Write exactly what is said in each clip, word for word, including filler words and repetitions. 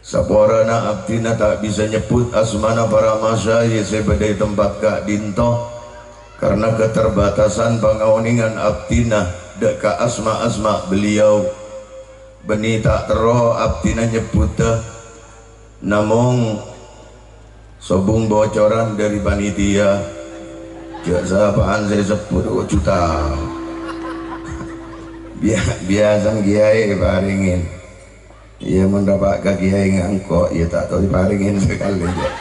Saporana abdhina ta' bisa nyebbhut asmana para masyayikh sè bâdâ è tempat ka'dinto, karna keterbatasan pangaonèngan abdhina dâ' ka asma-asma beliau. Bânnè ta' terro abdhina nyebbhudhâ, namong sobung bocoran dâri panitia. Jhâ' sapa'an sè èsebbhut, oh, juta. Bia-, biyasana kiyaè èparèngè. Iyâ, mon rapa' ka kiyaè ngangko', iyâ ta' tao èparèngè sakalè, jhâ'.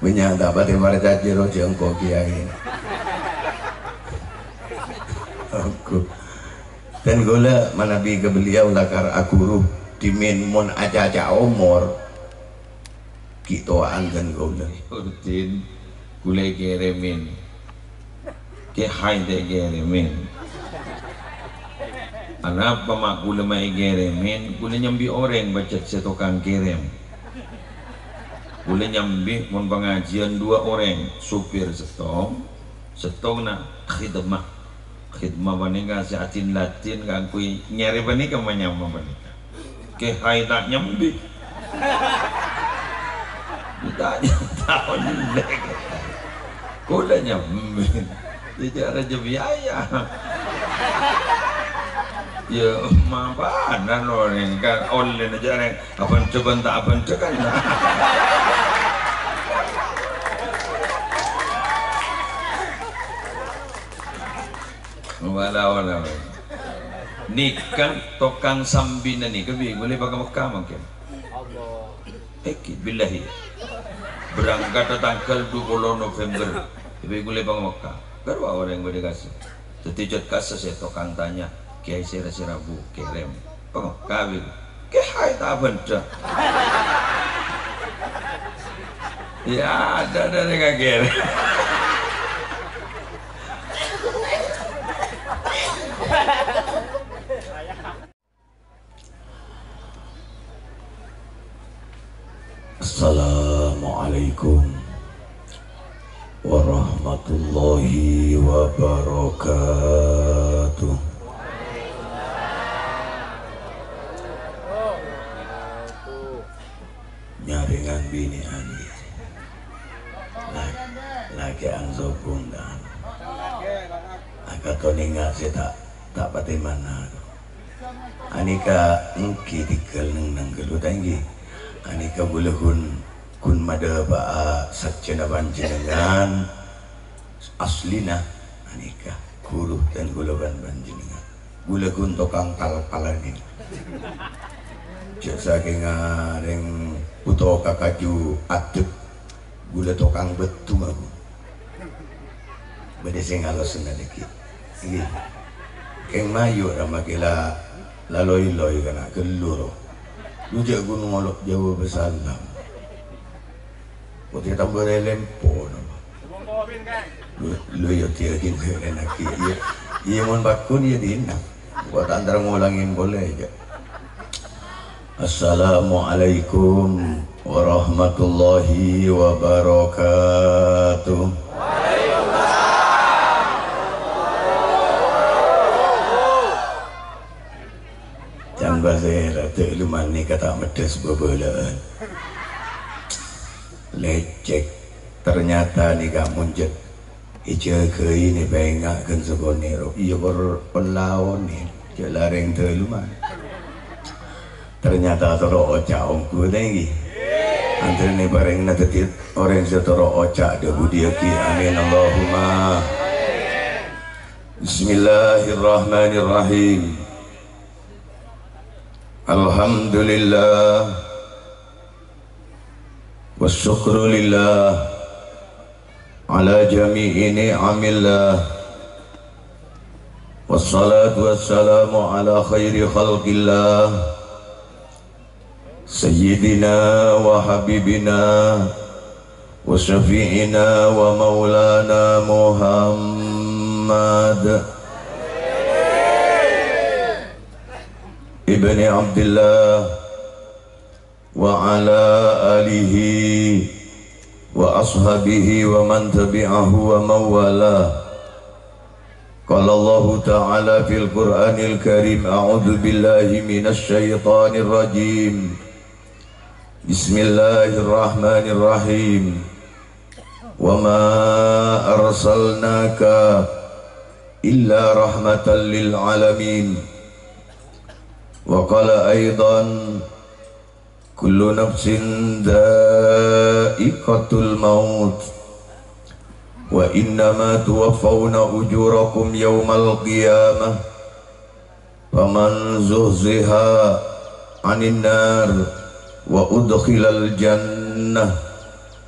Bânnya' ta' patè parcajâ roh jhâ' ngko' kiyaè. Aku. Dan kaulâ manabi ka beliau lakar aghuru, dhimèn mon acaca omor, ghi' towa'an dân kaulâ. Urdin, kaulâ èkèrèmè. Kè Hai ta' èkèrèmè. Anapa ma' kaulâ ma' èkèrèmè? Kaulâ nyambi orèng pajhât sè tokang kèrèm. Kaulâ nyambi mon pangajiân duwâ' orèng, sopir sèttong, sèttongnga khidmah. Khidmah panèka sè adin-ladin kaangghuy nyarè panèka manyama panèka. Kè Hai ta' nyambi. Ta' nyambi, ta' ollè. Kaulâ nyambi. Jhâ' rajâ biaya. Iyâ, mapanan orèng kan ollè jhâ' rèng. Abhândhâ bân ta' abhândhâ kan. Wala, wala, wala. Nèka tokang sambina nèka bi' kaulâ èpaka Mekka mangkèn. Èngghi, billahi. Berangkat tangghâl dua puluh November. Bi' kaulâ èpaka Mekka. Ghâruwa orèng bâdâ kassa. Dhâddhi jhât kassa sè tokang tanya, "Kiyaè sèra sè rabu kèrèm?" Pangokka bi'. Kè Hai ta' bhândhâ. Ya, ada, ada yang ngager. Assalamualaikum warahmatullahi wabarakatuh. Nyarèngan binè'an, ghi. La-, lakè'an sobung, kan. Akaton enga' sè ta', ta' patè mana. Anèka èngghi tèngghâl neng-neng ghâllu ta' èngghi. Anèka bulâ ghun, ghun madhâpa'a sajjhâna panjhennengngan aslina anèka ghuru dân kaulâ bân panjhennengngan. Bulâ ghun tokang pal-palanè. Jhâ' sakènga rèng buto ka kaju addhep. Bulâ tokang bâttu, aku. Bâdâ sè ngalossa dhâggi'. Ngghi. Kèng mayu ra makè la, la loi-loi kana' ghâllu, ro. Lu jhâ' ghun ngolok jhâwâ bâsa Lam. Potè tambârâ lempo, napa? Lu, lu, ya, dia gini, enak, iya. Iya, mon pakon, ya, dina. Engko' ta' antara ngolangin polè, jhâ'. Assalamualaikum warahmatullahi wabarakatuh. Can bâsèra, dhâ' lu manèka ta' meddhâs bhâbhâlâ'ân. Lècèk. Ternyata nèka mon jhât èjâgâi nè pènga' ghân sakonè' ro. Iyâ, por-, pon laonè. Jhâ' la rèng dhâlem, ah. Ternyata toro' oca' ongghu ta' èngghi. Antarèna parèngna dhâddhi orèng sè toro' oca' dhâ-budhiyâghi. Amin, Allahumma. Bismillahirrahmanirrahim. Alhamdulillah. Wassyukru lillah ala jami'i ni'amillah. Wassalatu wassalamu ala khairi khalqillah, sayyidina wa habibina wa syafi'ina wa maulana Muhammad ibni Abdillah wa ala alihi wa ashabihi wa man tabi'ahu wa man wala. Qala Allahu ta'ala fil Qur'anil Karim, a'udzu billahi minasy syaithanir rajim. Bismillahirrahmanirrahim. Wa ma arsalnaka illa rahmatan lil alamin. Wa qala aidan, kullu nafsin dha'iqatul maut. Wa innama tuwaffawna ujurakum yaumal qiyamah. Faman zuhziha 'anin nar wa udkhilal jannah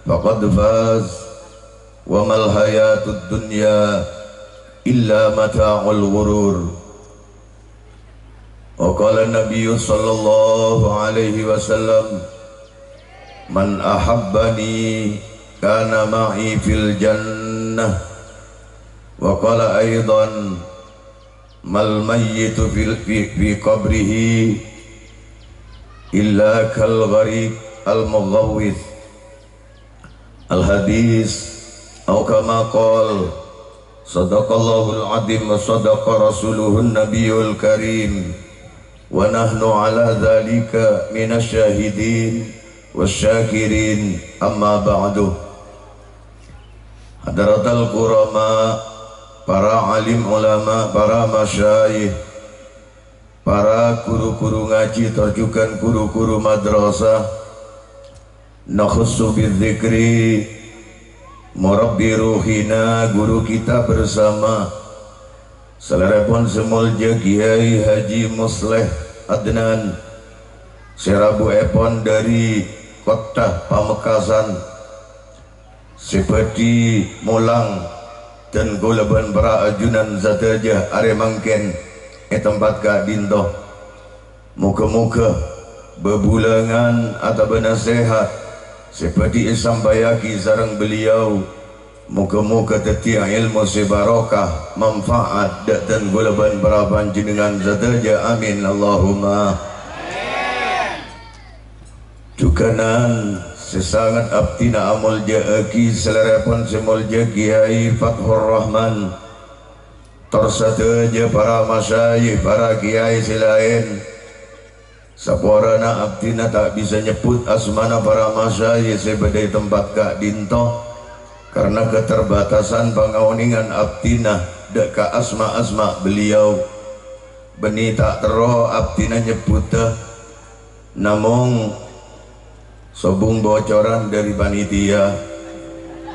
faqad faz. Wa mal hayatud dunya illa mata'ul ghurur. Wa qala Nabiyyu sallallahu alaihi wasallam, "Man ahabbani kana ma'i fil jannah." Wa qala aidan, "Mal mayyitu fil, fi, fi qabrihi illa kal ghariq al mughawwith." Al-hadis, au kama qol, sadaqallahul azim wa sadaqa rasuluhun nabiyul karim, wa nahnu ala dzalika minasy syahidin wasy syakirin, amma ba'du. Hadratal kurama, para alim ulama, para masyayikh, para guru-guru ngaji tor jughân guru-guru madrasah, nakhussu bidzikri murabbi ruhina, guru kita bersama, salèrèpon sè molja Kiai Haji Musleh Adnan, sè rabuèpon dhâri kottha Pamekasan, sè bhâdhi molang, dân kaulâ bân para ajunan sadhâjâ arè mangkèn è tempat ka'dinto. Moghâ-moghâ bhâbhulângan otabâ nasèhat sè bhâdhi èsampayaghi sareng beliau, moghâ-moghâ dhâddhi èlmo sè barokah, manfaat dhâ' dân kaulâ bân para panjhennengngan sadhâjâ. Amin, Allahumma. Jughânan sè sanget abdhina amolja'aghi salèrèpon sè molja Kiai Fathur Rahman, tor sadhâjâ para masyayikh, para kiai sè laèn. Saporana abdhina ta' bisa nyebbhut asmana para masyayikh sè bâdâ è tempat ka'dinto, karna keterbatasan pangaonèngan abdhina dhâ' ka asma-asma beliau. Bânnè ta' terro abdhina nyebbhudhâ. Namong sobung bocoran dhâri panitia,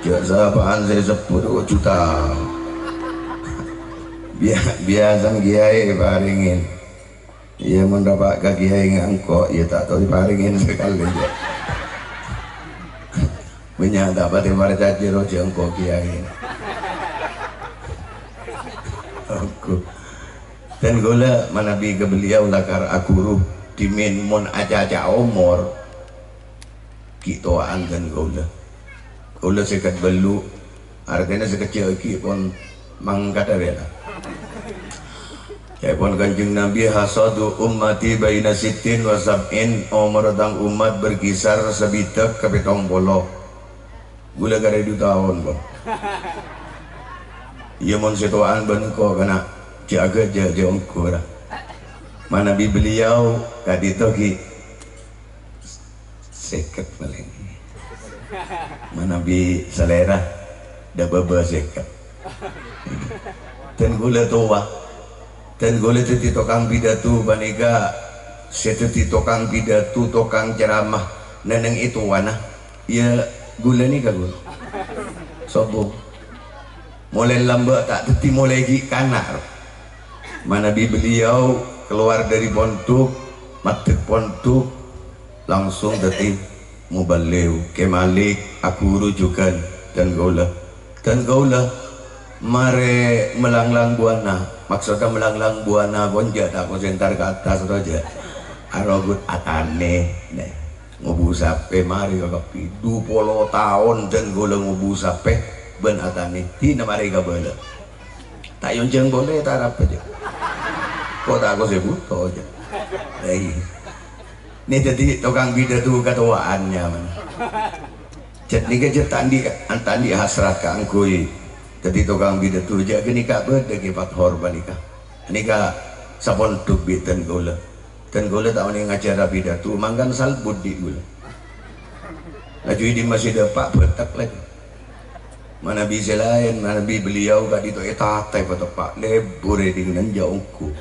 jhâ' sapa'an sè sebbhut kok juta. Bia-, biyasana kiyaè èparèngè. Iyâ, mon rapa' ka kiyaè ngangko', iyâ ta' tao èparèngè sakalè, jhâ'. Bânnya' ta' patè parcajâ roh jhâ' engko' kiyaè. Aku. Dân kaulâ manabi ka beliau lakar aghuru, dhimèn mon acaca omor, ghi' towa'an dân kaulâ. Kaulâ sèket bâllu', artèna sakejjhâ' aghi' pon mangkadhâ bhâlâ. Ca'èpon Kanjeng Nabi, "Hasadu ummati baina sittin wa sab'in," omorra tang ommat berkisar sabidhâk ka pèttong polo. Ghulâ karè du taon, Bang. Iyâ, mon sè towa'an bân engko', kana', jhâ' ghâjâ, jhâ' ongghu ra. Manabi beliau ka'dinto ghi' sèket palèng. Manabi salèra, dhâ' bâbâ sèket. Dân ghulâ towa. Dân ghulâ dhâddhi tokang pidato panèka, sè dhâddhi tokang pidato, tokang ceramah, nèng-nèng è towana, iyâ ghulâ nèka, ghulâ. Sobung. Molaè lambâ' ta' dhâddhi molaè ghi' kana'. Manabi beliau kalowar dhâri pondhuk, maddhek pondhuk, langsung dhâddhi muballigh, Kè Malik, aghuru jhughân, dân kaulâ. Dân kaulâ marè melanglang buana. Maksodda melanglang buana, konja' ta' kosèntar ka attas to, jhâ'. Arogut atanè, nè. Ngobu sapè marè ka kabbhi. Du polo taon dân kaulâ ngobu sapè bân atanè. Dina marè kabâlâ. Ta' èyonjhâng polè, ta' arapa, jhâ'. Ko' ta' kosè bhuto, jhâ'. Lah, iyâ. Nè dhâddhi tokang pidato katowa'an nyamana. Jhât nèka jhât ta' andi', ta' andi' hasrat kaangghuy Dhâddhi tokang pidato jhâ' ghânèka bâdâ Kè Fathor panèka. Nèka saponḍhuk bi' dân kaulâ. Dân kaulâ ta' onèng ngajhâr pidato, mangkana salbut dhi' kaulâ. Laju è dimma sè dâpa' bâtek laju. Manabi sè laèn, manabi beliau ka'ḍinto ètatè pateppa', lebur è ḍingan jhâ' ongghu.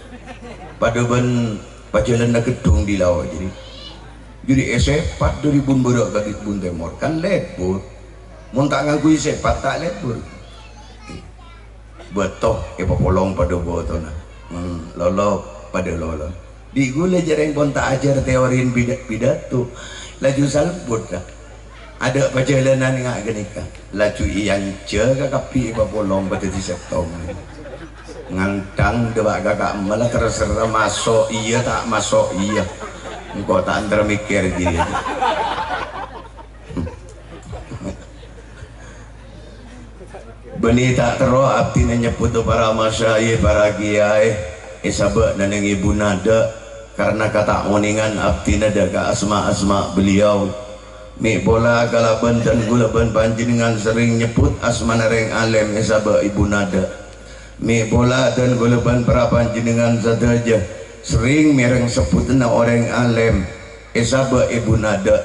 Paḍâ bân pajhâlânna ghedhung ḍi lao jârèya. Jârèya èsèpat ḍâri bun bârâ' ka ḍi-, bun tèmor, kan lebur. Mon ta' ngangghuy sèpat, ta' lebur. Bâto èpapolong paḍâ bâtona. Hmm, lolo paḍâ lolo. Dhi' kaulâ jhârèng pon ta' ajhâr teori pida-, pidato. Laju salbut, ta'. Aḍâ' pajhâlânan nga' ghânèka. Laju èanjhâ ka kabbhi èpapolong paḍâ dhâddhi sèttong. Ngantang ḍâpa' ka ka'emma la terserah maso' iyâ ta' maso' iyâ. Engko' ta' entar mèkkèr jârèya. Bânnè ta' terro abdhina nyebbhut para masyayikh, para kiyaè, èsabâ' nèng èbuna ḍâ', karna kataonèngan abdhina ḍâ' ka asma-asma beliau. Mè' pola kalabân dân kaulâ bân panjhennengngan serrèng nyebbhut asmana rèng alèm èsabâ' èbuna ḍâ'. Mè' pola dân kaulâ bân para panjhennengngan sadhâjâ serrèng mèreng sebbhutanna orèng alèm èsabâ' èbuna ḍâ'.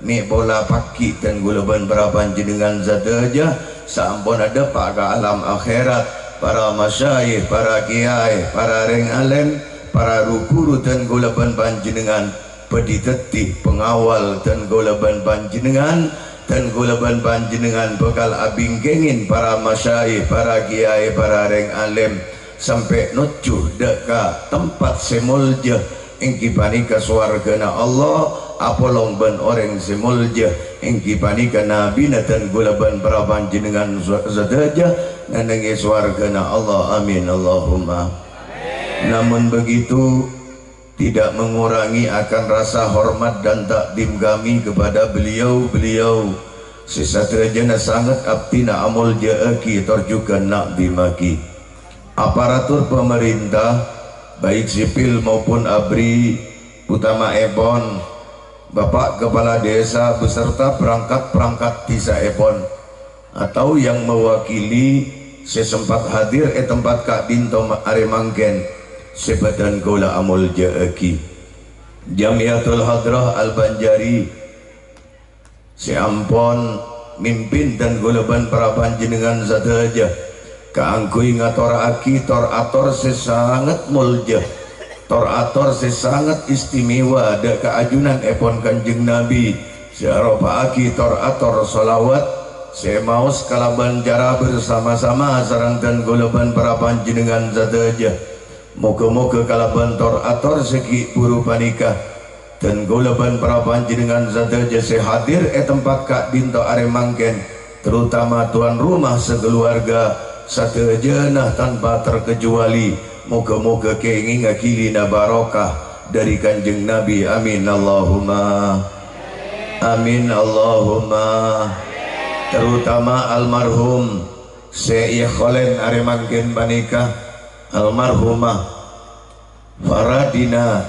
Mè' pola pagghi' dân kaulâ bân para panjhennengngan sadhâjâ saamponna ḍâpa' ka alam akhèrat, para masyayikh, para kiyaè, para rèng alèm, para ru-ghuru dân kaulâ bân panjhennengngan bhâdhi dhâddhi pengawal dân kaulâ bân panjhennengngan, dân kaulâ bân panjhennengngan bhâkal abingkèngè para masyayikh, para kiyaè, para rèng alèm, sampè' nojjhu ḍâ' ka tempat sè moljâ, èngghi panèka sowarghâna Allah, apolong bân orèng sè moljâ, èngghi panèka nabina dân kaulâ bân para panjhennengngan sa-, sadhâjâ, nèng è sowarghâna Allah. Amin, Allahumma. Namun begitu, tidak mengurangi akan rasa hormat dan takdim kami kepada beliau-beliau sè sadhâjâna sanget abdhina amoljâ'âghi tor jhughân na'dhimaghi. Aparatur pemerintah, baik sipil maupun ABRI, utama'èpon Bapak Kepala Desa beserta perangkat-perangkat dhisaèpon, atau yang mewakili sè sempat hadir è tempat ka'ḍinto ma-, arè mangkèn, sè bâdhân kaulâ amoljâ'âghi. Jamiyatul Hadrah Al-Banjari sè ampon mimpin dân kaulâ bân para panjhennengngan sadhâjâ kaangghuy ngatorraghi tor-ator sè sanget moljâ. Tor-ator sè sanget istimewa ḍâ' ka ajunanèpon Kanjeng Nabi, sè aropa'aghi tor-ator shalawat sè maos kalabân cara bersama-sama sareng dân kaulâ bân para panjhennengngan sadhâjâ. Moghâ-moghâ kalabân tor-ator sè ghi' bhuru panèka, dân kaulâ bân para panjhennengngan sadhâjâ sè hadir è tempat ka'ḍinto arè mangkèn, terutama tuan rumah sakalowarga sadhâjâna tanpa terkecuali, moghâ-moghâ kèngèngnga ghilina barokah ḍâri Kanjeng Nabi. Amin, Allahumma. Amin, Allahumma. Terutama almarhum sè èkholèn arè mangkèn panèka, almarhumah Faradina,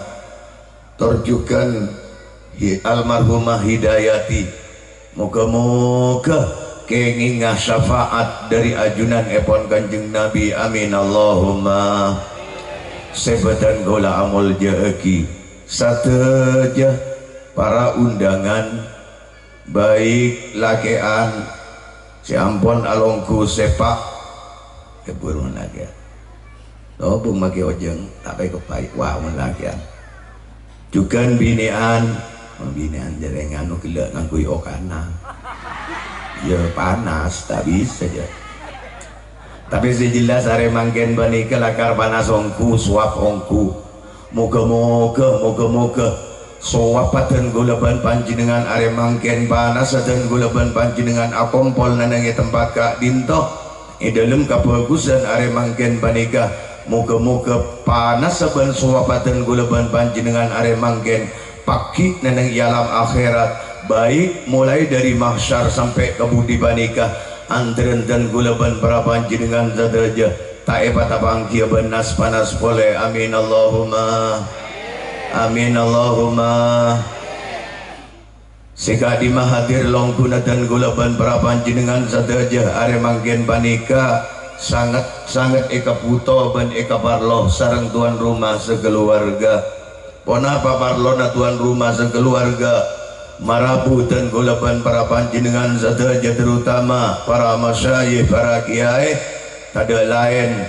tor jhughân Hi-, almarhumah Hidayati. Moghâ-moghâ kèngèngnga syafaat ḍâri ajunanèpon Kanjeng Nabi. Amin, Allahumma. Sè bâdhân kaulâ amoljâ'âghi sadhâjâ para undangan, baik lakè'an sè ampon alongghu sèpa', è bhuru lakè'an. Tobung makè ojhâng, tapè kepai, wah, mon lakè'an. Jhughân binè'an, mon binè'an jârèya nganu ghellâ' ngangghuy okana. Ya panas, ta' bisa jâ. Tapè sè jelas arè mangkèn panèka lakar panas ongghu, sowab ongghu. Moghâ-moghâ, moghâ-moghâ sowab bâdhân kaulâ bân panjhennengngan arè mangkèn, panassa bâdhân kaulâ bân panjhennengngan akompol neng è tempat ka'dinto. È dhâlem kabhâghusân arè mangkèn panèka, moghâ-moghâ panassa bân sowab bâdhân kaulâ bân panjhennengngan arè mangkèn pagghi' neng è alam akhèrat, baik molaè ḍâri mahsyar sampè' ka budi panèka, anḍhârân bâdhân kaulâ bân para panjhennengngan sadhâjâ ta' èpatapanggiyâ bân nas-panas polè. Amin, Allahumma. Amin, Allahumma. Sè ka'dimma hadir longghuna bâdhân kaulâ bân para panjhennengngan sadhâjâ arè mangkèn panèka, Sanget-sanget èkabhuto bân èkaparlo sareng tuan rumah sakaluwarga. Ponapa parlona tuan rumah sakaluwarga? Mara bhâdhân kaulâ bân para panjhennengngan sadhâjâ, terutama para masyayikh, para kiyaè, tadâ' laèn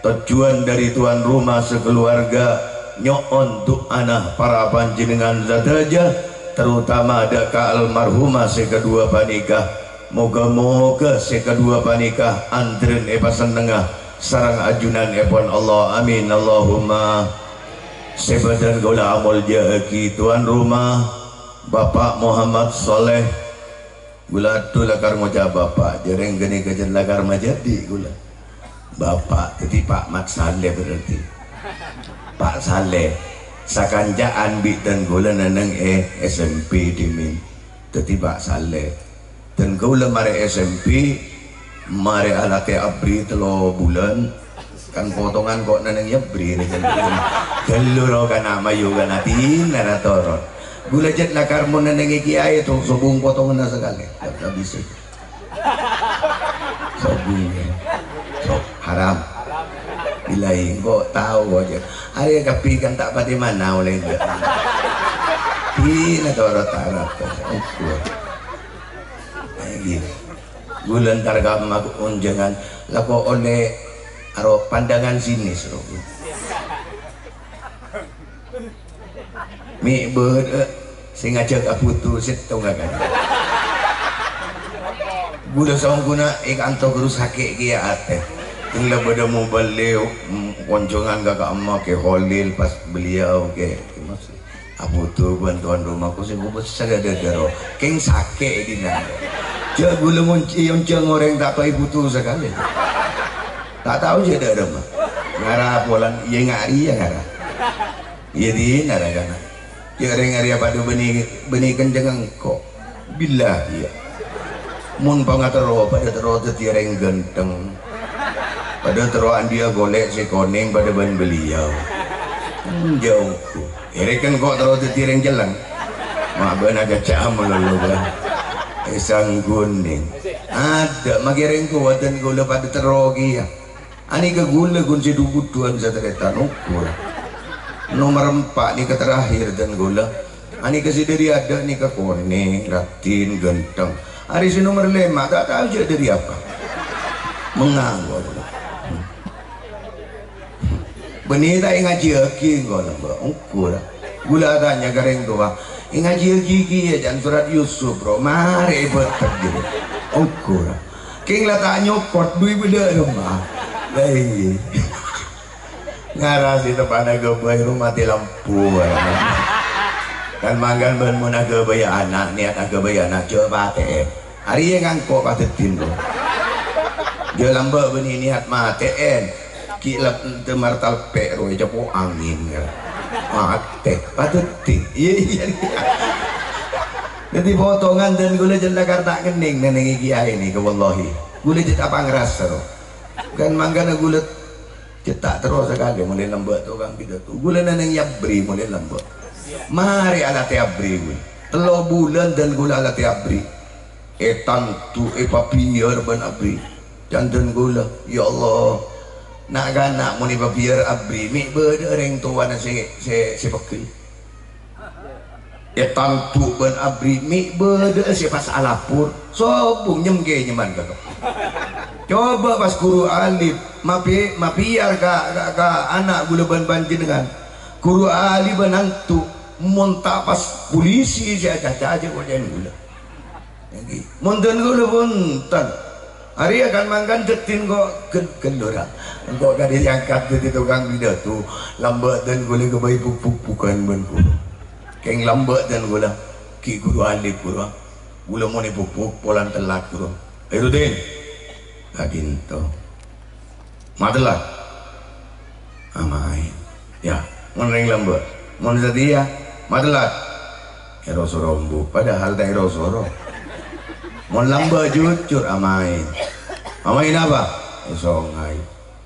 tojjhuwân dhâri tuan rumah sakaluwarga nyo'on du'ana para panjhennengngan sadhâjâ, terutama dhâ' ka almarhumah sè kaduwâ panèka. Moghâ-moghâ sè kaduwâ panèka andhârân èpasennengnga sareng ajunanèpon Allah. Amin, Allahumma. Sè bhâdhân kaulâ amoljâ'aghi tuan rumah, Bapak Muhammad Saleh. Kaulâ adhu lakar ngoca' Bapak, jhâreng ghânèka jhât lakar majhâdhi' kaulâ. Bapak, dhâddhi Pak Mat Saleh berarti. Pak Saleh, sakanca'an bi' dân kaulâ nèng è S M P dhimèn. Dhâddhi Pak Saleh. Dân kaulâ marè S M P, marè alatè abbri tello bulân, kan potongan ko' nèng abbri nèka. Ghâllu ro kana' mayu kana' dinara toron. Kaulâ jhât lakar mon nèng è kiyaè to sobung potonganna sakalè. Bisa. Sobung. So, haram. Bilâ engko' tao aja. Arèya kabbhi kan ta' patè mana olè enggak. Dinara toron tarap. Oke. Ayo. Bulân tarkam aku onjhângan, lako ollè aro pandangan sinis, ro. Mè' bâdâ sè ngajhâk abhuto sèttong kan. Bulâ saongghuna è kanto ghuru sakè' kèya atè. Tinggal bâdâ mobâl lèo, mm, onjhângan ka ka'emma Kè Kholil pas beliau kè. Abhuto bân tuan rumah ko sè ngobât sadhâjâ ro. Kèng sakè' è dinna'. Jhâ' kaulâ ngonci onjhâng orèng ta' paèbhuto sakalè. Ta' tao jhâ' dâ' remma. Ngara polana iyâ ngara iyâ ngara. Iyâ dinara kana'. Jhâ' rèng arèya padâ bânnè, bânnè kencengnga engko'. Billahi, ya. Mon pangaterro, padâ terro dhâddhi orèng ghântheng. Padâ terro andi'â golek sè konèng padâ bân beliau. Enjâ' ongghu. Èrèken ko' terro dhâddhi orèng cellèng. Ma' bâ'na cacca'a malolo, bân. È sangghunèng. Adâ', makè rèng towa dân kaulâ padâ terro kèya. Anèka kaulâ ghun sè dhu-budhuwân satarètan ukur. Nomer empa' nèka terakhir dân kaulâ. Anèka sè dhâri adâ' nèka konèng, raddhin, ghântheng. Arè sè nomer lèma' ta' tao jhâ' dhâri apa. Mengang kaulâ. Bânnè ta' èngajhiyâghi engko' lambâ'. Ukur. Kaulâ atanya ka rèng towa, "Èngajhiyâghi kèya ca'na sorat Yusuf, ro? Marè èbâtek jârèya." Ukur. Kèng la ta' nyokot, dhu bâdâ remma. Lah iyâ. Ngara sè teppa'na aghâbây ro matè lampu. Kan mangkana bân mon aghâbây ana', niyat aghâbây ana' jhâ' patè'è. Arèya ngangko' padâddhin ro. Jhâ' lambâ' bânnè niyat matè'è. Ghi' lep-, temar talpè' ro ècapo' angèn, ya. Matè, padâddhin. Iyâ, iyâ. Dhâddhi potongan dân kaulâ jhâ' lakar ta' ngennèng nèng è kiyaè nèka, wallahi. Kaulâ jhâ' ta' pangrasa, ro. Kan mangkana kaulâ jhâ' ta' terro sakalè molaè lambâ' tokang pidato. Kaulâ nèng è abbri molaè lambâ'. Marè alatè abbri kaulâ. Tello bulân dân kaulâ alatè abbri. Ètandu, èpabiyâr bân abbri. Ca'na dân kaulâ, "Ya Allah, na'-kana' mon èpabiyâr abbri, mè' bâdâ rèng towana sè, sè, sè pegghel. Ètandu bân abbri, mè' bâdâ sè pas alapor, sobung nyèm-kènyèman kakep. Coba pas ghuru alim, mabi-, mabiyâr ka, ka, ka ana' kaulâ bân panjhennengngan. Ghuru alim bân andu, mon ta' pas polisi sè acaca jhâ' koca'na kaulâ." Èngghi. Mon dân kaulâ bhunten. Arèya kan mangkana dhâddhi engko' ghel-, ghellora. Engko' kadhi èangkat dhâddhi tokang pidato. Lambâ' dân kaulâ èghâbây buk-buk bhughân bân ghuru. Kèng lambâ' dân kaulâ, ghi' ghuru alim ghuru. Kaulâ mon èbuk-buk polana tellat ghuru. Khairudin. Ka'dinto. Matella. Amaèn. Ya, mon rèng lambâ'. Mon satèya, matella. Èro-soro embu', padahal ta' èro-soro. Mon lambâ' jujur, amaèn. Amaèn apa? Èsongaè.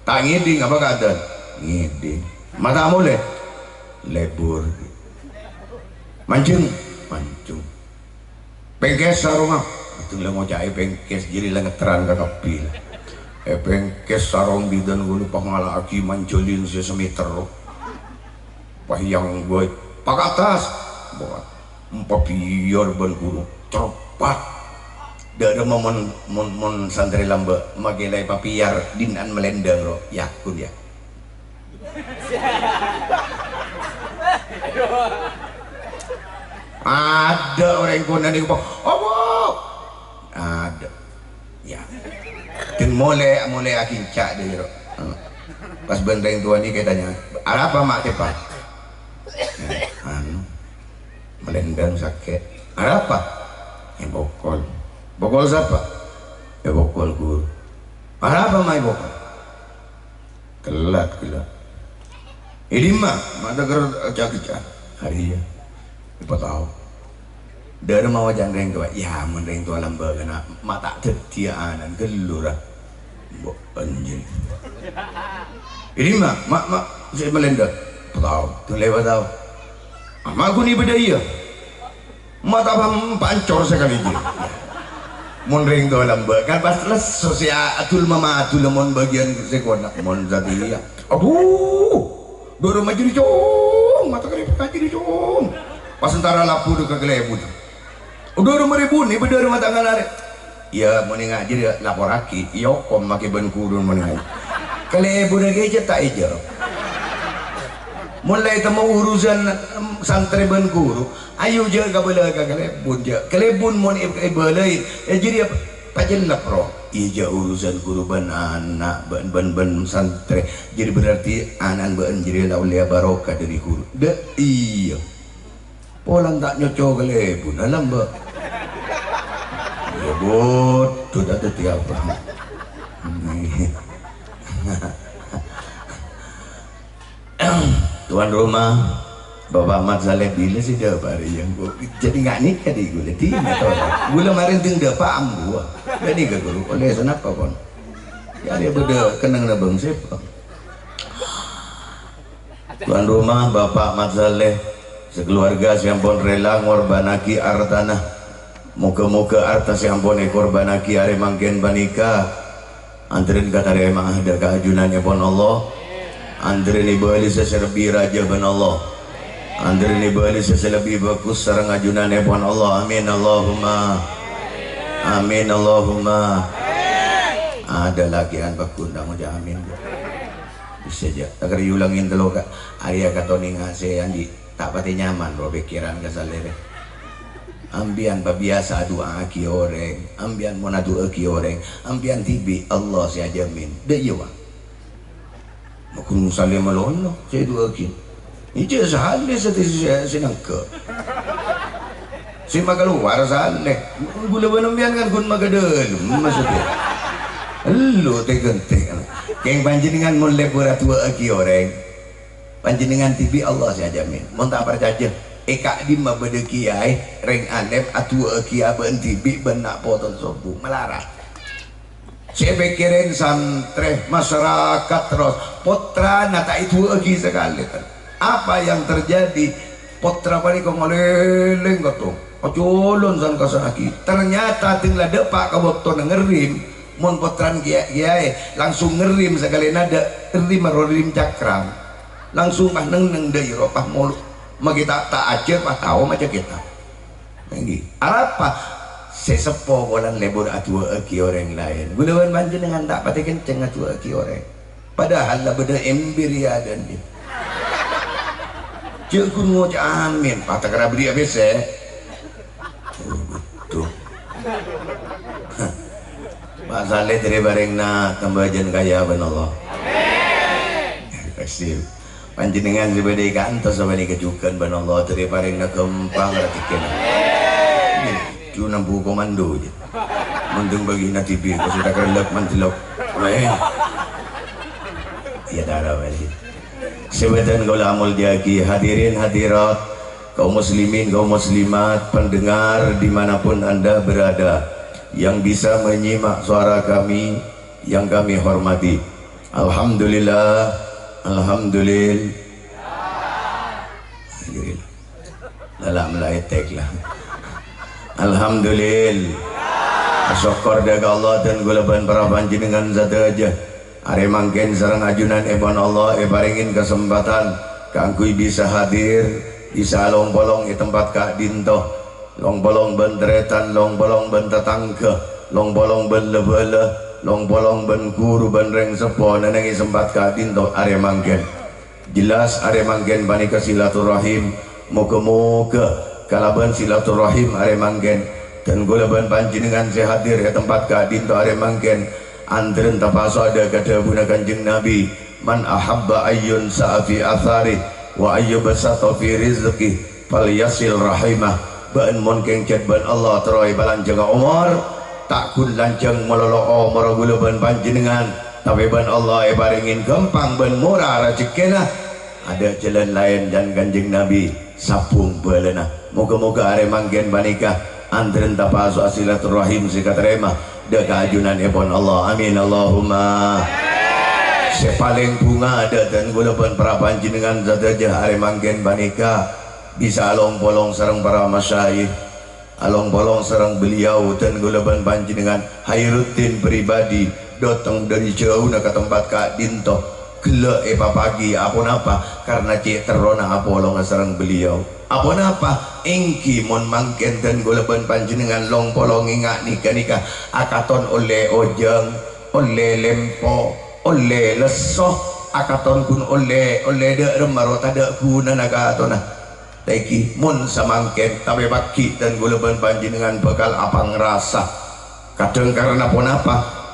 Ta' ngèdhing apa ka'dinto? Ngèdhing. Ma' ta' molè? Lebur. Manjheng? Manjheng. Pèngkès sarong, ah. Itu la ngoca'è pèngkès, jârèya la ngetteran ka kabbhi. Èpèngkès sarong bidhâna ghulâ, pas ngala'aghi manjhâlin sè sameter. Pas èyang bâi, "Pakatas!" Buat. Empabiyâr bân ghuru. Cerreppat. Dhâ' remma mon, mon, mon santrè lambâ', makè la èpabiyâr dina'an malèndâng, ro. Yâ, ghun, yâ. Adâ' orèng konana nèko, "Apa?" Adâ'. Yâ. Ding molè, molè aginca' dâri ro. Pas bân rèng towa nèka ètanya, "Arapa, Ma', teppa'?" "Anu, malèndâng sakè'." "Arapa?" "Èpokol." "Pokol sapa?" "Èpokol ghuru." "Arapa, Ma', èpokol?" Kellat, kellat. È dimma? Ma' ta' kerro ca-, keca. Arèya. Èpatao. Dhâ' remma oca'na rèng towa. Yâ, mon rèng towa lambâ' kana, ma' ta' dhâddhiyâ ana'na ghâllu, ra. Mbok anjing. È dimma? Ma', ma', sè malèndâng. Patao. Dulè patao. Ma' ghun ibâdâ iyâ. Mata pam-, pancor sakalè, jâ. Mon rèng towa lambâ', kan pas lesso sè a-, adul mamadul mon bâgiyân sè kona. Mon satèya, adhu, dhâ' remma jârèya cong, mata karè jârèya cong. Pas entara labu dâ' ka kalèbun. Dhâ' remma rèbun, è bâdâ remma tangan arè. Iyâ, mon enga' jârèya laporraghi, èokom makè bân ghuru mon enga'. Kalèbun rèya jâ' ta' èjâ. Mon la ètemmo urusan, em, santrè bân ghuru, Ayo, jâ', kabâlâ ka kalèbun, jâ'. Kalèbun mon è-, èbâlâi, è, jârèya pajellep, ro. Iyâ, jâ', urusan ghuru bân ana', bân, bân, bân santrè. Jârèya berarti ana'na bâ'na jârèya la ollèya barokah dâri ghuru. Dâ' iyâ. Polana ta' nyoco kalèbun, alam, Mbak. Iyâ, bodoh, ta' dhâddhi apa. Tuan rumah, Bapak Mat Saleh bilâ sè dâpa' rèya, Bu? Jadi nga' nèka dhi' ghulâ, dina to. Ghulâ marèn ding dâpa' ambu. Jadi ghâ ghulâ, oleh sanapa pon? Ya, dia bâdâ kennengnganna bângsa, Pak. Tuan rumah, Bapak Mat Saleh, sakeluarga sè ampon rela ngorbhânnaghi artana. Moghâ-moghâ arta sè ampon èkorbhânnaghi arè mangkèn panèka anḍrèn katarèma'a dâ' ka ajunanèpon Allah. Anḍrèn èbâli sè lebbi rajâ bân Allah. Anḍrèn èbâli sè lebbi bhâghus sareng ajunanèpon Allah. Amin, Allahumma. Amin, Allahumma. Ada lagi an bagus, ndak ngoca' amin. Bisa jâ'. Taker yulangin tello ka. Arèya katonè ngasè andi'. Ta' patè nyaman ro pèkkèran ka Saleh rè. Ampèyan pabiyasa adu'aaghi orèng, ampèyan mon adu'aaghi orèng, ampèyan dhibi' Allah sè ajhâmin. Dâ' iyâ, Wa'? Maghun Saleh malono sè adu'aaghi. Ijâ Saleh sè, sè, sè nangghâ. Sè makalowar Saleh. Ghulâ bân ampèyan kan ghun makadâlem, maksudnya. Ello tè-ghântè. Kèng panjhennengngan mon lebur adu'aaghi orèng. Panjhennengngan dhibi' Allah sè ajhâmin. Mon ta' parcajâ, è ka'dimma bâdâ kiyaè, rèng alèm adu'aaghi abâ'na dhibi' bân na' potona sobbhu, malarat. Sè èpèkkèrè santrè, masyarakat, terros pottrana ta' èdu'aaghi sakalè. Apa yang terjadi? Pottra panèka ngalèlèng kèto, acolon san-kassannaghi. Ternyata ding la dâpa' ka bâktona ngerrim, mon pottrana kiya-, kiyaè langsung ngerrim sakalèna dâ', ngerrim ro ngerrim cakram. Langsung pas neng-neng dâ' iyâ ro, pas molo. Makè ta', ta' ajhâr, pas tao maca kètab. Èngghi. Arapa? Sè seppo polana lebur adu'aaghi orèng laèn. Ghulâ bân panjhennengngan ta' patè kencèng adu'aaghi orèng. Padahal la bâdâ èmbir iyâ adâ' andi'. Jâ' ghun ngoca' amin, pas ta' kèra bâdâ abis, è. Waduh. Pak Saleh dâri parèngna tamba jân kaya bân Allah. Kasih. Panjhennengngan sè bâdâ è ka'anto sapanèka jhughân bân Allah dâri parèngna ghâmpang rajhekkèna. Ju nambu komando jâ. Mending bâgina dhibi', pas ta' kerlep mandelok. Weh. Iyâ, dara bâli. Sè bhâdhân kaulâ amoljâ'aghi, hadirin hadirat, kaum muslimin, kaum muslimat, pendengar dimanapun Anda berada, yang bisa menyimak suara kami, yang kami hormati. Alhamdulillah, alhamdulil-, alhamdulillah. Lala melaetek lah. Alhamdulillah. Sokkor dhâ' ka Allah dân kaulâ bân para panjhennengngan sadhâjâ. Arè mangkèn sareng ajunanèpon Allah èparèngè kasempadhân kaangghuy bisa hadir, bisa long-polong è tempat ka'dinto. Long-polong bân tarètan, long-polong bân tatangghâ, long-polong bân la-bhâlâ, long-polong bân ghuru bân rèng seppo nènangè sempat ka'dinto arè mangkèn. Jelas arè mangkèn panèka silaturahim. Moghâ-moghâ kalabân silaturahim arè mangkèn, dân kaulâ bân panjhennengngan sè hadir è tempat ka'dinto arè mangkèn, andrèn tapaso'a dhâ' ka dhâbuna Kanjeng Nabi, "Man ahabba ayyun sa'a fi atsari wa ayyubsata fi rizqi, falyasil rahimah." Bâ'na mon kèng jhât bân Allah terro èpalanjhânga omor, ta' ghun lanjhâng malolo omorra kaulâ bân panjhennengngan, tapè bân Allah èparèngè ghâmpang bân mora rajhekkèna. Adâ' jhâlân laèn jhân Kanjeng Nabi, sabung bhâlâna. Moghâ-moghâ arè mangkèn panèka andrèn tapaso'a silaturahim sè katarèma dhâ' ka ajunanèpon Allah. Amin, Allahumma. Sè palèng bhunga dhâ' dân kaulâ bân para panjhennengngan sadhâjâ arè mangkèn panèka bisa along-polong sareng para masyayikh. Along-polong sareng beliau dân kaulâ bân panjhennengngan Khairuddin pribadi, dâteng dâri jhâuna ka tempat ka'dinto. Ghellâ' èpapaghi, aponapa? Karna cè' terrona apolonga sareng beliau. Aponapa? Èngghi mon mangkèn dân kaulâ bân panjhennengngan long-polong ènga' nèka-nèka akaton ollè ojhâng, ollè lempo, ollè lesso, akaton ghun ollè, ollè dâ' remma ro tadâ' ghunana katonna. Èngghi, mon samangkèn, tapè paghi' dân kaulâ bân panjhennengngan bhâkal apangrasa. Kadhâng karna ponapa?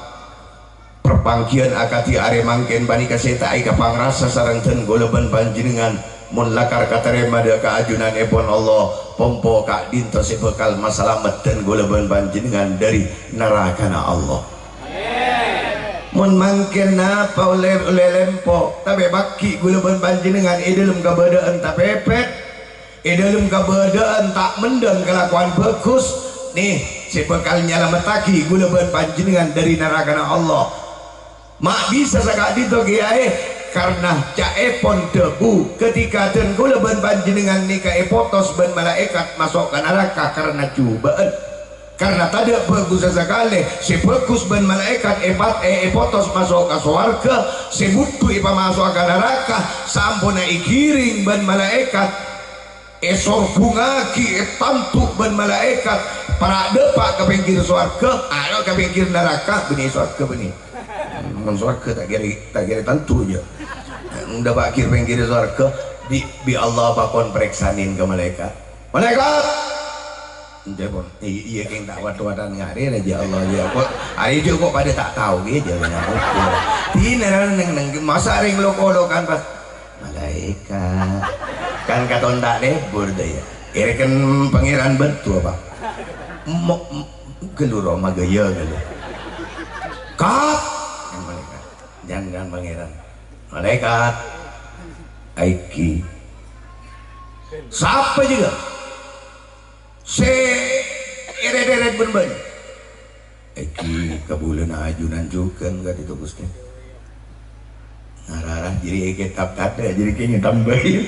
Parpangghiyân akadhi arè mangkèn panèka sè ta' èkapangrasa sareng dân kaulâ bân panjhennengngan. Mon lakar katarèma dhâ' ka ajunanèpon Allah, pompo ka'dinto sè bhâkal masalamet dân kaulâ bân panjhennengngan dâri narakana Allah. Mon mangkèn napa ollè, ollè lempo, tapè paghi' kaulâ bân panjhennengngan è dâlem kabâdâ'ân tapèpèt, è dâlem kabâdâ'ân ta' mendhâng kalakowan bhâghus, nè, sè bhâkal nyalamettaghi kaulâ bân panjhennengngan dâri narakana Allah. Ma' bisa saka'dinto kèyaè, karna ca'èpon dhâbu, ghâtèka dân kaulâ bân panjhennengngan nèka èpotos bân malaèkat maso' ka naraka karna jhubâ'ân. Karna tadâ' bhâghussa sakalè, sè bhâghus bân malaèkat èpat-, è-, èpotos maso' ka sowarghâ, sè budhu èpamaso'a ka naraka, saamponna èghiring bân malaèkat, èsorbhungngaghi, ètanto bân malaèkat, para' dâpa' ka pèngghir sowarghâ, ayo ka pèngghir naraka, bânnè sowarghâ bânnè. Mon sowarghâ ta' kèra, ta' kèra tanto, jâ. Mon dâpa' ghi' pèngghir sowarghâ, bi', bi' Allah pakon parèksanè ka malaèkat. Malaèkat! Èngghi, pon. I-, iyâ, kèng ta' wad-wadan ngarè rajâ Allah, iyâ. Kok, arè jâ' kok padâ ta' tao, iyâ, jâ' nyaman. Dinah neng-neng, masa' rèng lo-kolokan pas, "Malaèkat." Kan katon ta' lebur, dâ, iyâ. Èrèken Pangèran bâdâ, apa? Mo-, m-, ghâllu, ro, magâyâ, ghâllu. Kat! Malaèkat. Jhân, jhân, Pangèran. Malaèkat. Èngghi. Sapa jâgâ? Sè èrèt-èrèt bân bâ'na. Èngghi kabulâna ajunan jhughân ka'dinto, Ghustè. Ngarara jârèya è kètab tadâ', jârèya kèng ètambâi.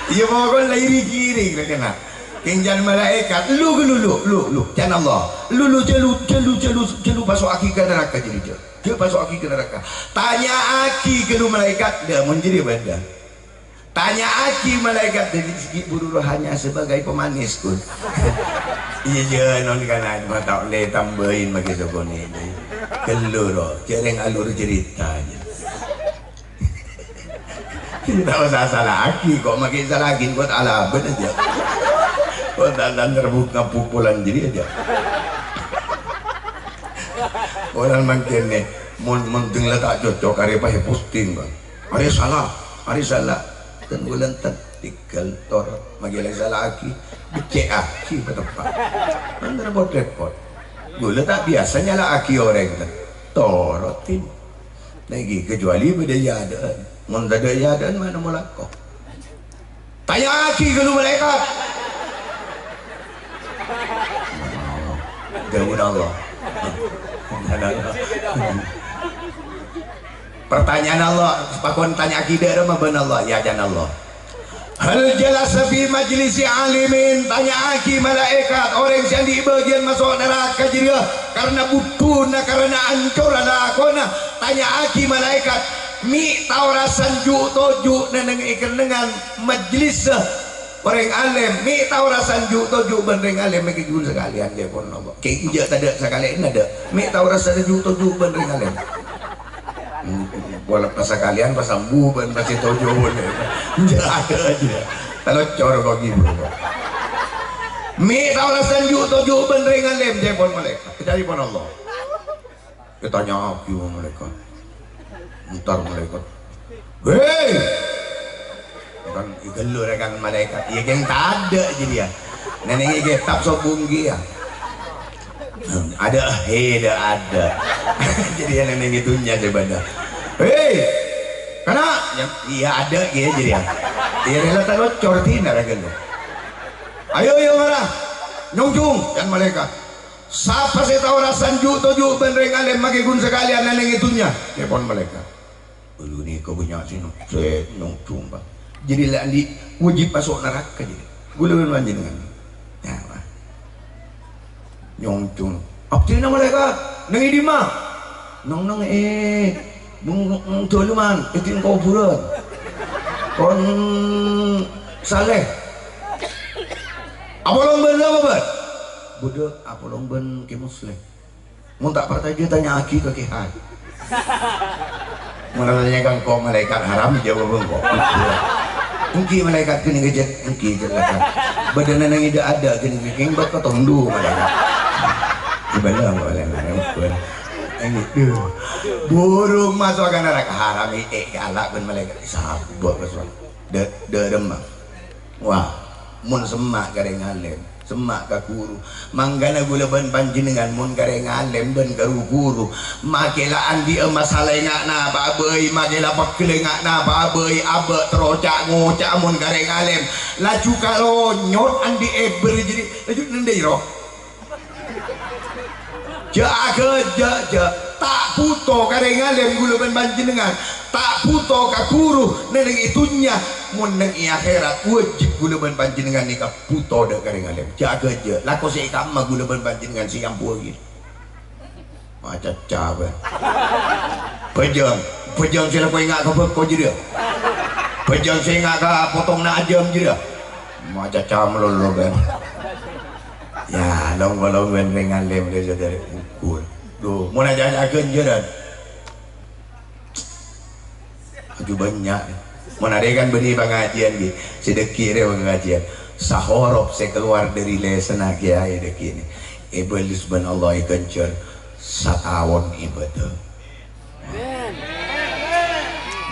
Iyâ, pokok la iri-iri, kèna. Kèng jhân malaèkat, lu, lu, lu, lu, lu, jhân Allah. Lu, lu, jâ' lu, jâ' lu, jâ' lu, jâ' lu paso'aghi ka naraka, jâ' lu, jâ'. Jâ' paso'aghi ka naraka. Tanya'aghi ghâllu malaèkat, dâ, mon jârèya bâdâ. Tanya'aghi malaèkat, dâddhi ghi' buru rohanya sebagai pemanis, Gus. Iyâ, jhâ', non kana, ma' ta' ollè tambâi maghi sakonè'. Ghâllu, ro, jhâreng alur cerita, jâ. Ta' osa sala'aghi, kok maghi sala'aghi, kok ta' alabân jâ. Kok ta', ta' ngerbuk-ngerbuk polana jârèya jâ. Polana mangkèn nè, mon, mon dâng la ta' cocok, arè pas èposting, Bang. Arè sala, arè sala. Dân kaulâ enten, tèghâl, torot, maghi la èsala'aghi, beccè'aghi pateppa'. Kan repot-repot. Kaulâ ta' biyasa nyala'aghi orèng, dân. Torot, tin. Nèngghi, kecuali bâdâ è adâ'ân. Mon tadâ' è adâ'ân, ma' nemmo lako. Tanya'aghi ghâllu malaèkat. Dhâbuna Allah. Pertanyaan Allah, pakon tanya'aghi dâ' remma bân Allah, yâ, jhân Allah. Hal jalasa fi majlisi alimin, tanya'aghi malaèkat orèng sè andi' bâgiyân maso' naraka jârèya karana budhuna, karana ancora lakona. Tanya'aghi malaèkat, mè' tao rasan ju'-toju' neng-enneng è kennengngan majlissa orèng alèm, mè' tao rasan ju'-toju' bân rèng alèm, mè' ghun sakalèyan, jâ' pon Allah. Kèng jâ' tadâ' sakalèyan adâ', mè' tao rasan ju'-toju' bân rèng alèm. Wala pas sakalèyan pas ambu bân pas ètoju'. Jâ' adâ' jâ'. Talocor kok ghibur kok. Mè' tao rasan ju'-toju' bân rèng alèm, jâ' pon malaèkat. Èca'èpon Allah. Ètanya'aghi malaèkat. Entar malaèkat. "Hei!" Kan èghâllu rèkan malaèkat. Iyâ, kèng tadâ' jârèya. Neng-enneng è kètab sobung kèya. Adâ', he, dâ', adâ'. Jârèya neng-enneng è dhunnya sè bâdâ. "Hei! Kana'!" Iyâ, adâ' kèya jârèya. Iyâ, rèla talocor dinah règhâllu. "Ayo, ayo, mara! Nyongjung!" kan malaèkat. "Sapa sè tao rasan ju'-toju' bân rèng alèm, mè' ghun sakalèyan neng-enneng è dhunnya," èpon malaèkat. Ghâllu nèka bânnya' sè no-, sè nyongjung, Pak. Jârèya la andi' wâjib maso' naraka jârèya. Ghulâ bân panjhennengngan. Napa? Nyongjung. "Abdhina malaèkat, neng è dimma?" "Neng-enneng è bung-, bung-, daluman, è dhin kobhurân. Kon saleh." "Apolong bân sapa, bân?" "Bâdâ apolong bân Kè Musleh." "Mon ta' parcajâ, tanya'aghi ka Kè Haji." Mon atanya ka engko' malaèkat haram, jâwâb engko'. Èngghi malaèkat ghânèka, jâ-, èngghi, jâ-, lakar. Bâdâna neng è dâ'-adâ' ghânèka, kèng bâ' katondo malaèkat. Èbâlâ malaèkat. Èngghi, duh. Burung maso' ka naraka haram, è, è, èala' bân malaèkat. Sabâ' ka sowarghâ. Dâ-, dâ-, remma. Wah, mon semma' ka rèng alèm, semma' ka ghuru. Mangkana ghulâ bân panjhennengngan mon ka rèng alèm bân ka ru-ghuru, makè la andi'â masalah enga' napa'a bhâi, makè la pegghel enga' napa'a bhâi, abâ' terro ca'-ngoca' mon ka rèng alèm. Laju kalonyot andi' èbâr jârèya, laju nendai ro. Jâ', jâ', jâ', jâ'. Ta' bhuto ka rèng alèm ghulâ bân panjhennengngan. Ta' bhuto ka ghuru neng è dhunnya. Mon neng è akhèrat, wâjib ghulâ bân panjhennengngan nèka bhuto dâ' ka rèng alèm. Jâ', jâ', jâ'. Lako sè èkamma ghulâ bân panjhennengngan sè èambuwâghi. Macaca, bân. Bhâjâng. Bhâjâng sè lako enga' ka bhâko jârèya. Bhâjâng sè enga' ka potongna ajâm jârèya. Macaca malolo, bân. Yâ, long-polong bân rèng alèm, rè, sadhâjâ ukur. Duh, mon aja-aja ghânjhârân. Aju bânnya'. Mon arè kan bânnè pangajiân, ghi. Sè dâgghi' rè pangajiân. Sahorop sè kalowar dâri lèsanna kèyaè dâgghi' nè. Èbâles bân Allah èghânjhâr sataon ibâdâh.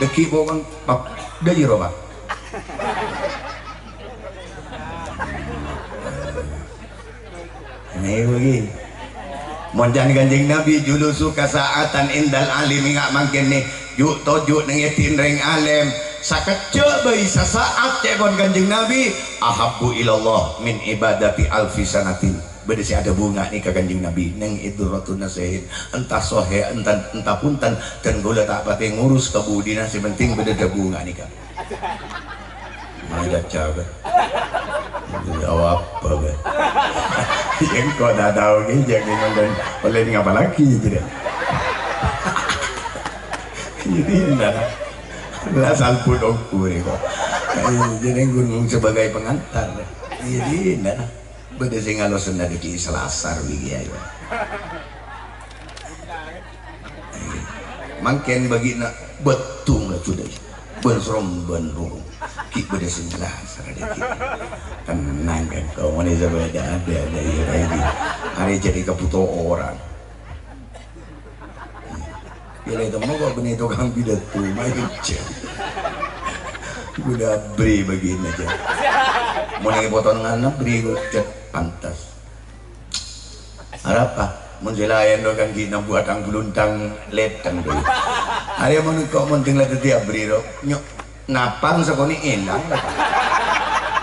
Dâgghi' pokon, Pak. Dâ' jârèya, Pak. Nèko ghi. Mon can Kanjeng Nabi, "Julusuka sa'atan indal alim," enga' mangkèn nè, ju'-toju' neng è dhin rèng alèm. Sakejjhâ' bhâi, sasaat cè'pon Kanjeng Nabi, "Ahabbu ilallah min ibadati alfi sanatin." Bâdâ sè adhâbu nga' nèka Kanjeng Nabi, neng è Durratun Nasihin. Enta sohè, enta, enta bhunten, dân kaulâ ta' patè ngurus ka budina, sè penting bâdâ dhâbu nga' nèka. Macaca, bân. Jâwâb apa, bân? Yâ, engko' ta' tao, ghi, jâ' ghi, ngollè, ngollè ngapa lagi, jârèya. Jadi, nah, la salbut ongghu, rè, kok. Eh, jadi, ghun sebagai pengantar. Jadi, nah. Bâdâ sè ngalosanna dâgghi' Selasar, wi, kèyaè. Mangkèn bâgi'na bâtung la judâi. Bân serem bân rurung. Ghi' bâdâ sè Selasar dâgghi'. Tenang kan, kau mana sampai ada, ada, ada, ya, kayak gini. Hari jadi kebutuhan orang. Yâ, la ètemmo kok bânnè tokang pidato, maèn jâ. Ghulâ aberri' bâgiânna jâ. Mon è potonganna aberri' kok jâ pantes. Arapa? Mon sè laèn rowa kan ghi' nambu atang buluntang lètèng, bro. Arèya mon kok mon tèng la dhâddhi aberri' rowa. Nyo'. Napang sakonè' èlang.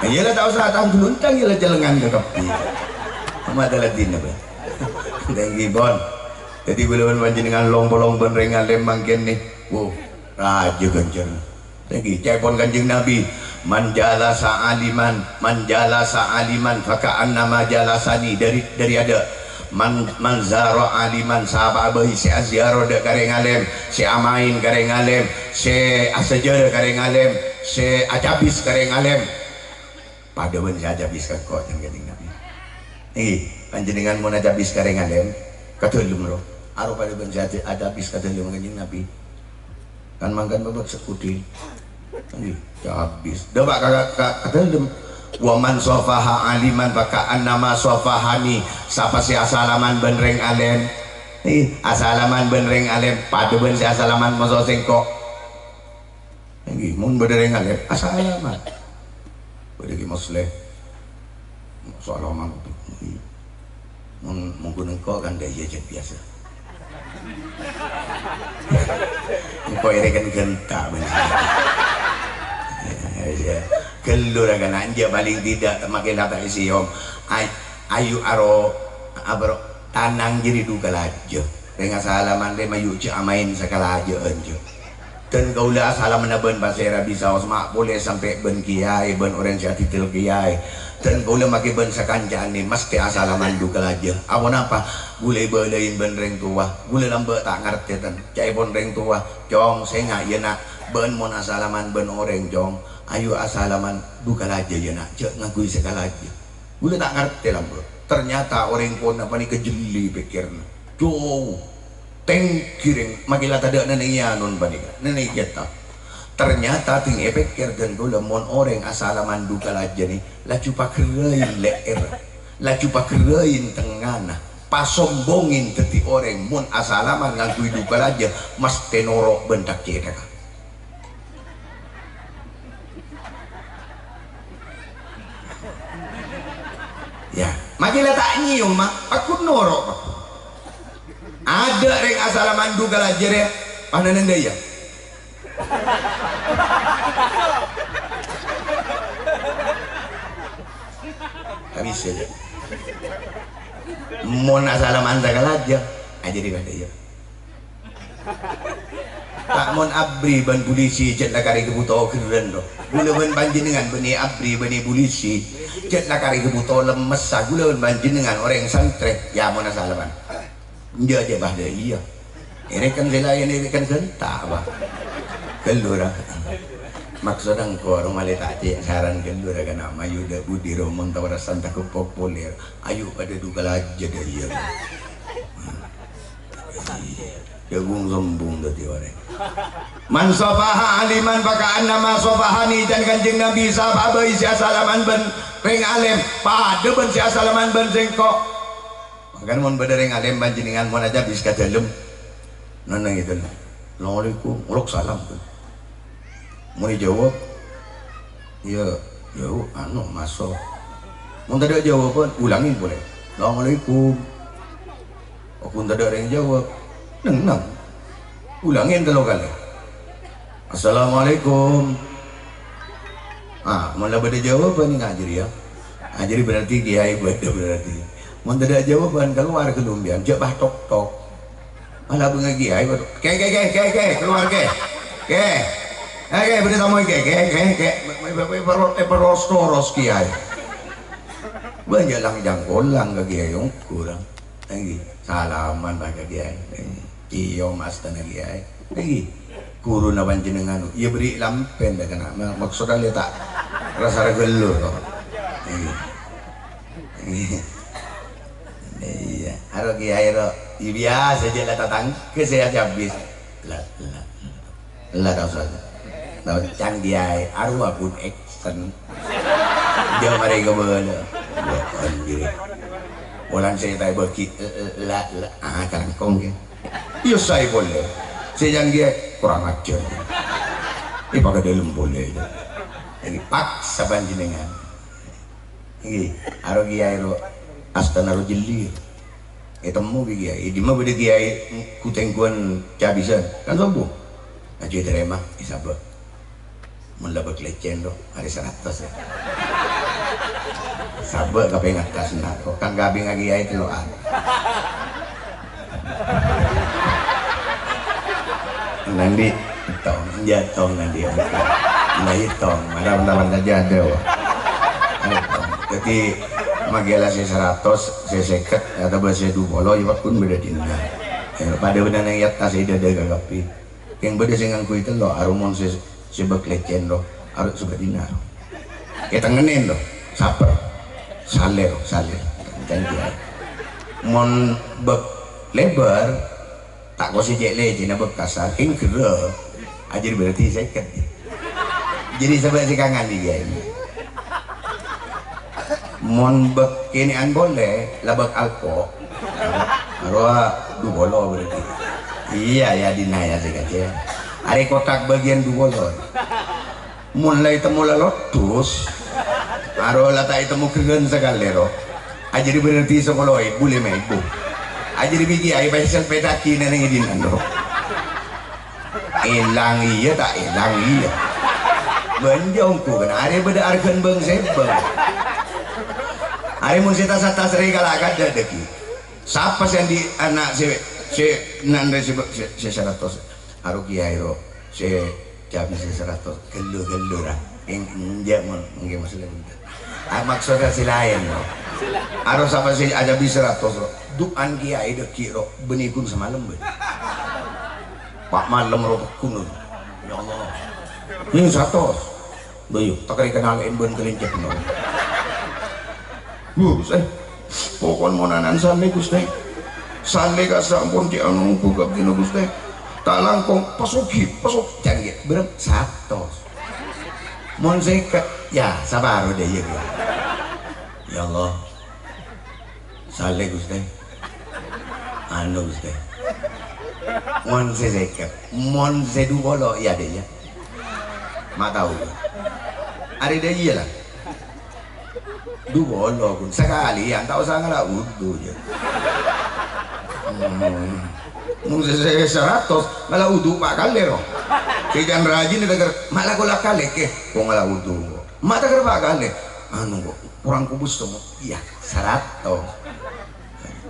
Iyâ la ta' osa tang gluntang, iyâ la jhâlângan ka kabbhi. Amat la dina, Bang. Thank you, Bon. Dhâddhi kaulâ bân panjhennengngan long-polong bân rèng alèm mangkèn nè. Wo, rajâ ghânjhârânna. Èngghi, ca'èpon Kanjeng Nabi, "Man jalasa aliman, man jalasa aliman, faka'annama jalasani." Dâri, dâri adâ', "Man, man zara aliman, sapa'a bhâi sè aziarah dâ' ka rèng alèm, sè amaèn ka rèng alèm, sè asajârâ ka rèng alèm, sè acabis ka rèng alèm, padâ bân sè acabis ka engko'," can Kanjeng Nabi. Èngghi, panjhennengngan mon acabis ka rèng alèm, ka dâlem, ro. Aro padâ bân sè aca-, acabis ka dâlem, Kanjeng Nabi. Kan mangkana bâbâk sekudi. Èngghi, cabis. Dâpa' ka, ka, ka dâlem. "Wa man safaha aliman faka'annama safahani." Sapa sè asalaman bân rèng alèm? Èngghi, asalaman bân rèng alèm, padâ bân sè asalaman moso sèngko'. Èngghi, mon bâdâ rèng alèm, asalaman. Bâdâ Ki Musleh. Salaman. Mon, mon ghun engko' kan dâ' iyâ jhât biyasa. Engko' èrèken ghânta bân. Iyâ, ghâllu ra kana', enjâ' paling tidak makè la ta' èsèyom. Ay-, ayu aro, abro, tanang jârèya dhu kalajâ. Rèng asalaman rè mayu' jhâ' amaèn sakalajâ'ân, jhâ'. Dân kaulâ asalamanna bân pasèra bisaos ma' polè sampè' bân kiyaè, bân orèng sè adhidhel kiyaè. Dân kaulâ makè bân sakanca'an nè mastè asalaman dhu kalajâ. Aponapa? Ghulâ èbâlâi bân rèng towa. Ghulâ lambâ' ta' ngartè, dân. Ca'èpon rèng towa, "Cong, sènga' yâ, Na'. Bâ'ân mon asalaman bân orèng, Cong, ayu asalaman dhu kalajâ yâ, Na'. Jhâ' ngangghuy sakalajâ." Ghulâ ta' ngartè lambâ'. Ternyata orèng pona panèka jhelli pèkkèranna. Jhâu. Tèngghi rèng, makè la tadâ' nènè'è anon panèka. Nènè'è kitab. Ternyata tèng èpèkkèr dân kaulâ mon orèng asalaman dhu kalajâ nè, laju paghârâi lè'èrra. Laju paghârâi tengngana. Pasombongè dhâddhi orèng mon asalaman ngangghuy dhu kalajâ, mastè noro' bân cè'-cè'na. Yâ, makè la ta' nyèyom, ma', pagghun noro', pagghun. Adâ' rèng asalaman dhu kalajâ rè, pananandhâ, yâ. Ta' bisa, yâ. Mon asalaman dhu kalajâ, ajâriyâ padâ, yâ. Ta' mon abri bân polisi jhât la karè ghâbuto gherrân, ro. Ghulâ bân panjhennengngan bânnè abri bânnè polisi jhât la karè ghâbuto lemmessa. Ghulâ bân panjhennengngan orèng santrè, yâ, mon asalaman. Enjâ' jhâ' bâdâ iyâ. Èrèken sè laèn èrèken ghânta, bâ. Ghâllu ra. Maksodda engko' ro malè ta' cè' saran ghâllu ra kana' mayu dâ' budi ro mon tao rassana tako' populer. Ayu padâ dhu kalajâ dâ' iyâ. Dhâbung sombong dhâddhi orèng. "Man safaha aliman faka'annama safahani," can Kanjeng Nabi, "Sapa bhâi sè asalaman bân rèng alèm, padâ bân sè asalaman bân sèngko'." Mangkana mon bâdâ rèng alèm panjhennengngan mon acabis ka dâlem, nènè'è, "Assalamualaikum." Ngolok salam. Mon èjâwâb, "Iyâ, iyâ, anu, maso'." Mon tadâ' jâwâbhân, ulangè polè, "Assalamualaikum." Oghun tadâ' rèng jâwâb, nèng-nèng. Ulangè tello kalè, "Assalamualaikum." Ah, mon la bâdâ jâwâbhân, ngajhâri, yâ. Ngajhâri berarti kiyaè bâdâ berarti. Mon tadâ' jâwâbhân, kalowar ghâllu sampèyan, jhâ' pas tok-tok. Malah bengngè kiyaè, waduh. "Kè, kè, kè, kè, kè, kalowar, kè. Kè. Eh, kè, bâdâ tamoy, kè, kè, kè, kè." Èperos-toros kiyaè. Bânnya' lang-jhângkolang ka kiyaè, ongghu ra. Èngghi, salaman ka kiyaè. Èngghi, cèyom astana kiyaè. Èngghi, ghuruna panjhennengngan, iyâ bâri' lampèn dâ' kana'. Ma-, maksodda lè ta' rassa ra ghâllu, to. Èngghi. Èngghi. Iyâ, aro kiyaè ro, iyâ biyasa jhâ' la tatangghâ sè acabis. La, la, la, tao saja. Tao can kiyaè, aro abun action. Jhâ' marè kabâlâ. Wah, anjir. Polana sè ta' èbâghi, la, la, ah, kalangkong, ya. Iyâ saè polè. Sè can kiyaè, kurang ajar. Èpakadâlem polè. Èngghi paksa panjhennengngan. Èngghi, aro kiyaè ro, astana ro jhelli. Ètemmo bi' kiyaè, è dimma bâdâ kiyaè gu-tèngguwân cabisan, kan sombong. Ajjhâ' ètarèma, èsabâ'. Mon la bâk lècèn ro, arè saratos, ya. Sabâ' ka pèng attas, na', ro, kan kabingnga kiyaè tello'an. Nangghi, tong, jhâ' tong nangghi. Lah, ètong, mara bân-bân saja ada, wah. Ètong. Dhâddhi, maghi la sè saratos, sè sèket, atabâ sè du polo, ya, pagghun bâdâ dinna. Ya, padâ bân neng è attas è dâdâ kabbhi. Kèng bâdâ sè ngangghuy tello', arowa mon sè, sè bâk lècèn, ro, arowa sè bâdâ dinna, ro. Ètengngennè, ro, saper. Salè, ro, salè. Janji, ya. Mon bâk lèbâr, Ta' kosè cè' lècènna bhâkassa, kèng ghârâ. Ajâriyâ berarti sèket. Jadi sabâ' sè kangan nèka. Mon bâk kènè'an polè, la bâk alko'. Arowa du polo berarti. Iyâ, ya, dinna, ya, sèket, ya. Arè kotak bâgiyân du polo. Mon la ètemmo la loddhus, arowa la ta' ètemmo ghârân sakalè, ro. Ajâriyâ berarti sapolo èbu, lèma èbu. Ajâriyâ bi' kèyaè pas èsèlpèdhâghi neng è dinna, ro. Èlang iyâ, ta' èlang iyâ. Bânnya' ongghu kan, arè bâdâ arghâna bâng-sèbâng. Arè mon sè tas-attas rè kala kadâ' dhâggi'. Sapa sè andi' ana' sè, sè nanrè sè, sè, sè saratos? Arowa kèyaè, ro. Sè jhâ' bisa saratos, ghâllu-ghâllu, ra. Eng-, enjâ', mon, mangkèn maksodda bhunten. Ah, maksodda sè laèn, no. Arowa sapa sè ajâbi saratos, ro. Du'an kèyaè dhâggi', ro. Bânnè ghun samalem, bâi. Pa' malem, ro, pagghun, ro. Ya Allah. Ini saratos. Bâi, ta' kèra èkenalèn bân kalèncèp, no. Ghustè, pokon mon ana'na salè, Ghustè. Salè kassa' ampon cè' anu bhugâ abdhina, Ghustè. Ta' langkong, pasoghi, pasoghi. Jhâ' ghi', bârâmpa? Satos. Mon sèket, ya, saparo dâ' iyâ, ghi. Ya Allah. Salè, Ghustè. Anu, Ghustè. Mon sè sèket, mon sè du polo, ya, dâ' iyâ. Ma' tao, ghi. Arè dâ' iyâ, la. Du polo, ghun. Sakalèyan, ta' osa ngala' wudu, jâ. Hmm. Mon sè, sè saratos, ngala' wudu pa' kalè, ro. Sè can rajin, ta' kèra, ma' la kola' kalè, kè, ko' ngala' wudu, ko'. Ma' ta' kèra pa' kalè. Anu, ko', korang kubus, to, iyâ, saratos.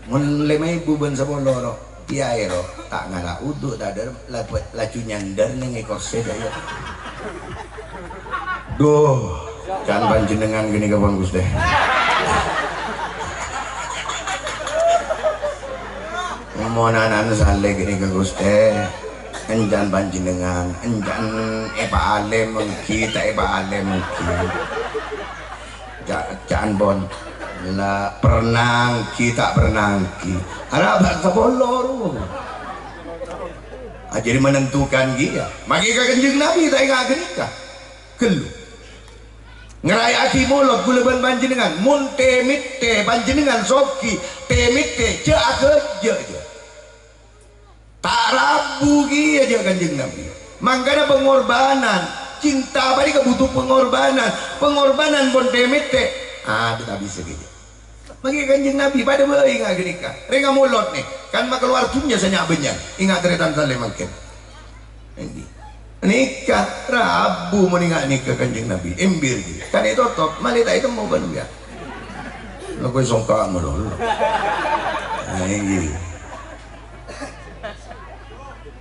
Mon lèma èbu bân sapolo, ro. Iyâ, ro, ta' ngala' wudu, ta' dâr-, la-, laju nyandâr neng è korsè, dâ' iyâ. Dhu, can panjhennengngan ghânèka pon, Ghustè. Mon ana'na salè ghânèka, Ghustè, èncan panjhennengngan, èncan èpaalèm èngghi, ta' èpaalèm èngghi. Ca-, ca'an pon. La pernah èngghi, ta' pernah èngghi. Ara bâ' sapolo, ro. Ajâriyâ menentukan kèya. Maghi ka Kanjeng Nabi, ta' enga' ghânèka. Ghâllu. Ngarayaaghi molod kaulâ bân panjhennengngan. Mon tè-mettè panjhennengngan soghi, tè-mettè jhâ' aghâjâ', jhâ'. Ta' rabu kèya jhâ' Kanjeng Nabi. Mangkana pengorbanan, cinta panèka butuh pengorbanan. Pengorbanan pon tè-mettè, ah, ta' bisa kèya. Maghi Kanjeng Nabi, padâ bhâi nga' ghânèka. Rèng amolod nè, kan makalowar dhunnya sè nya'-bânnya'. Enga' tarètan salè mangkèn. Èngghi. Nèka, rabu mon enga' nèka Kanjeng Nabi. Èmbir ghi. Kan ètotop, malè ta' ètemmo bân iyâ. Lha kowè songka' malolo. Nah, èngghi.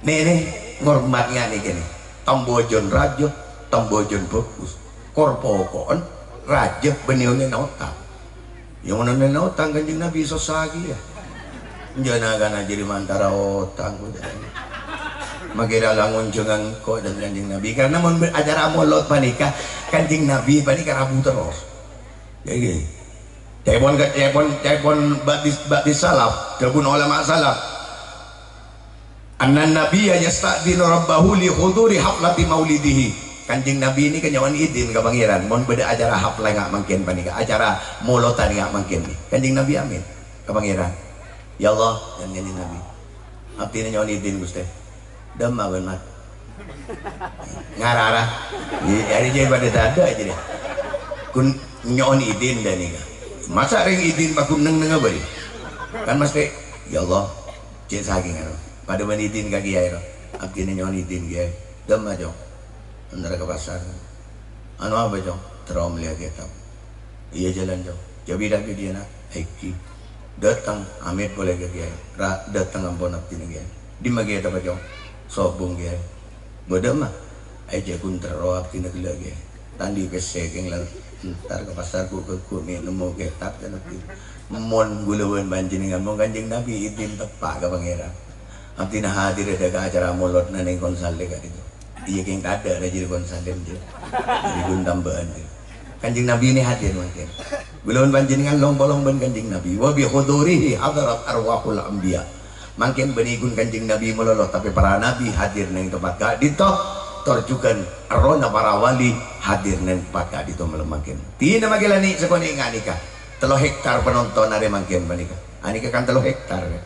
Nè, nè, ngormat nga' nèka nè. Tembhâjân rajâ, tembhâjân bhâghus. Kor-poko'en rajâ bânnè onèna otang. Iyâ, mon onèna otang Kanjeng Nabi sossa kèya. Jhâ' na'-kana' jâriyâ mantara otang, ko'. Makè ra la ngonjhângan ko' dân Kanjeng Nabi. Karna mon acara molod panèka, Kanjeng Nabi panèka rabu terros. Ngghi. Ca'èpon, ca'èpon, ca'èpon ba'di, ba'di salaf, dhâbuna ulama salaf. "Annan Nabiyya yasta'dzinu Rabbahu li huduri haflati maulidihi." Kanjeng Nabi nèka nyo'on idin ka Pangèran, mon bâdâ acara hafla nga' mangkèn panèka, acara molodhân nga' mangkèn nè. Kanjeng Nabi amin ka Pangèran. "Ya Allah," ca'na Kanjeng Nabi, "abdhina nyo'on idin, Ghustè." "Dâmma bân, Mat?" "Ngarara." Iyâ, arè jârèya padâ tadâ' jârèya. Ghun nyo'on idin dâ' nèka. Masa' rèng idin paggun neng-nengnga bhâi? Kan mastè, "Ya Allah, cè' sakèng anu." Padâ bân idin ka kèyaè, ro. "Abdhina nyo'on idin, Kèyaè." "Dâmma, Cong?" "Entara ka pasar." "Anu apa, Cong?" "Terro mellèya kètab." "Iyâ, jhâlân, Cong." "Jhâ' bidhâ ka diyâna." "Èngghi." Dâteng, amèt polè ka kèyaè. "Ra, dâteng ampon abdhina, Kèyaè." "Dimma kètabbhâ, Cong?" "Sobung, Kèyaè." "Bâdâ, Ma'?" È, jhâ' ghun terro abdhina ghellâ', Kè. Ta' andi' pèssè, kèng la entar ka pasar, ghu'-, ghu'-, ghu' mè' nemmo kètab, can abdhi. Mon kaulâ bân panjhennengan, mon Kanjeng Nabi idin teppa' ka Pangèran. Abdhina hadir dâ' ka acara molodna neng konsalè ka'dinto. Iyâ, kèng tadâ' rajina konsalè, jhâ'. Jadi ghun tambâ'ân, jhâ'. Kanjeng Nabi nè hadir mangkèn. Kaulâ bân panjhennengan long-polong bân Kanjeng Nabi. Wa bi hudurihi hadarat arwahul anbiya. Mangkèn bânnè ghun Kanjeng Nabi malolo, tapè para nabi hadir neng tempat ka'dinto, tor jhughân errohna para wali hadir neng tempat ka'dinto malem mangkèn. Dina mangkèn la nè' sakonè' nga' nèka. Tello hektar penonton arè mangkèn panèka. Anèka kan tello hektar, yâ.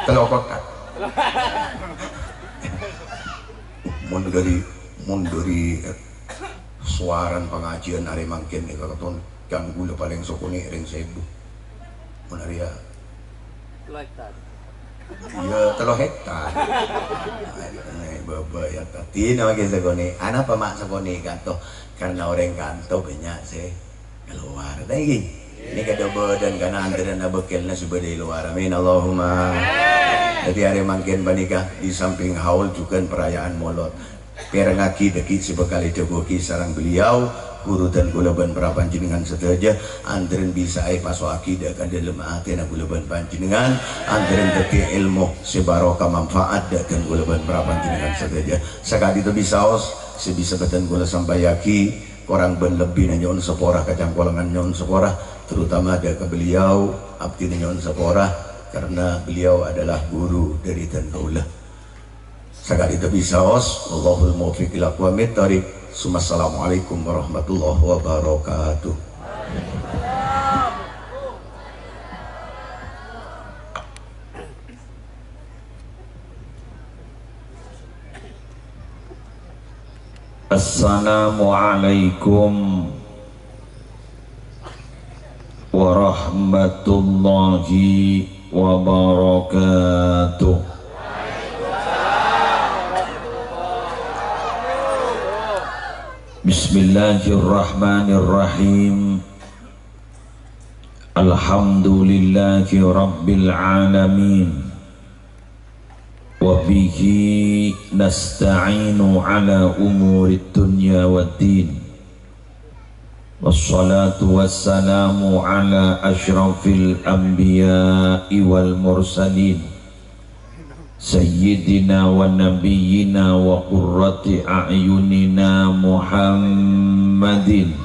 Tello kotak. Mon dâri, mon dâri, eh, sowarana pangajiân arè mangkèn nèka katon, can kaulâ palèng sakonè' rèng sèbu. Mon arèya. Tello hektar. Iyâ, tello hektar. Ayo, bâbâ, yâ, tadina mangkèn sakonè'. Anapa ma' sakonè' ka'dinto? Karena orèng ka'dinto bânnya' sè kalowar. Ta' ènggi? Nèka dâ' bâdân kana antarana bâkkèlna sè bâdâ è lowar. Amin, Allahumma. Dhâddhi arè mangkèn panèka, di samping haul jhughân perayaan Molod. Pèrengngaghi dhâggi' sè bhâkal èdhâbuwaghi sareng beliau, ghuru dân kaulâ bân para panjhennengan sadhâjâ, antarana bisa èpaso'aghi dâ' ka dâlem atèna kaulâ bân panjhennengan, antarana dhâddhi èlmo sè barokah manfaat dâ' dân kaulâ bân para panjhennengan sadhâjâ. Saka'dinto bisaos sè bisa bhâdhân kaulâ sampayyaghi, korang bân lebbina nyo'on sapora, kacangkolangan nyo'on sapora, terutama dâ' ka beliau, abdhina nyo'on sapora, karena beliau adalah guru dâri dân kaulâ. Saka'dinto bisaos, wallahul muwaffiq ila aqwamit thariq. Summa assalamualaikum warahmatullahi wabarakatuh. Assalamualaikum warahmatullahi wabarakatuh. Bismillahirrahmanirrahim. Alhamdulillahi rabbil alamin. Wa bihi nasta'inu ala umurid dunya wad din. Wassalatu wassalamu ala asyrafil anbiya'i wal mursalin, sayyidina wa nabiyyina wa qurrati a'yunina Muhammadin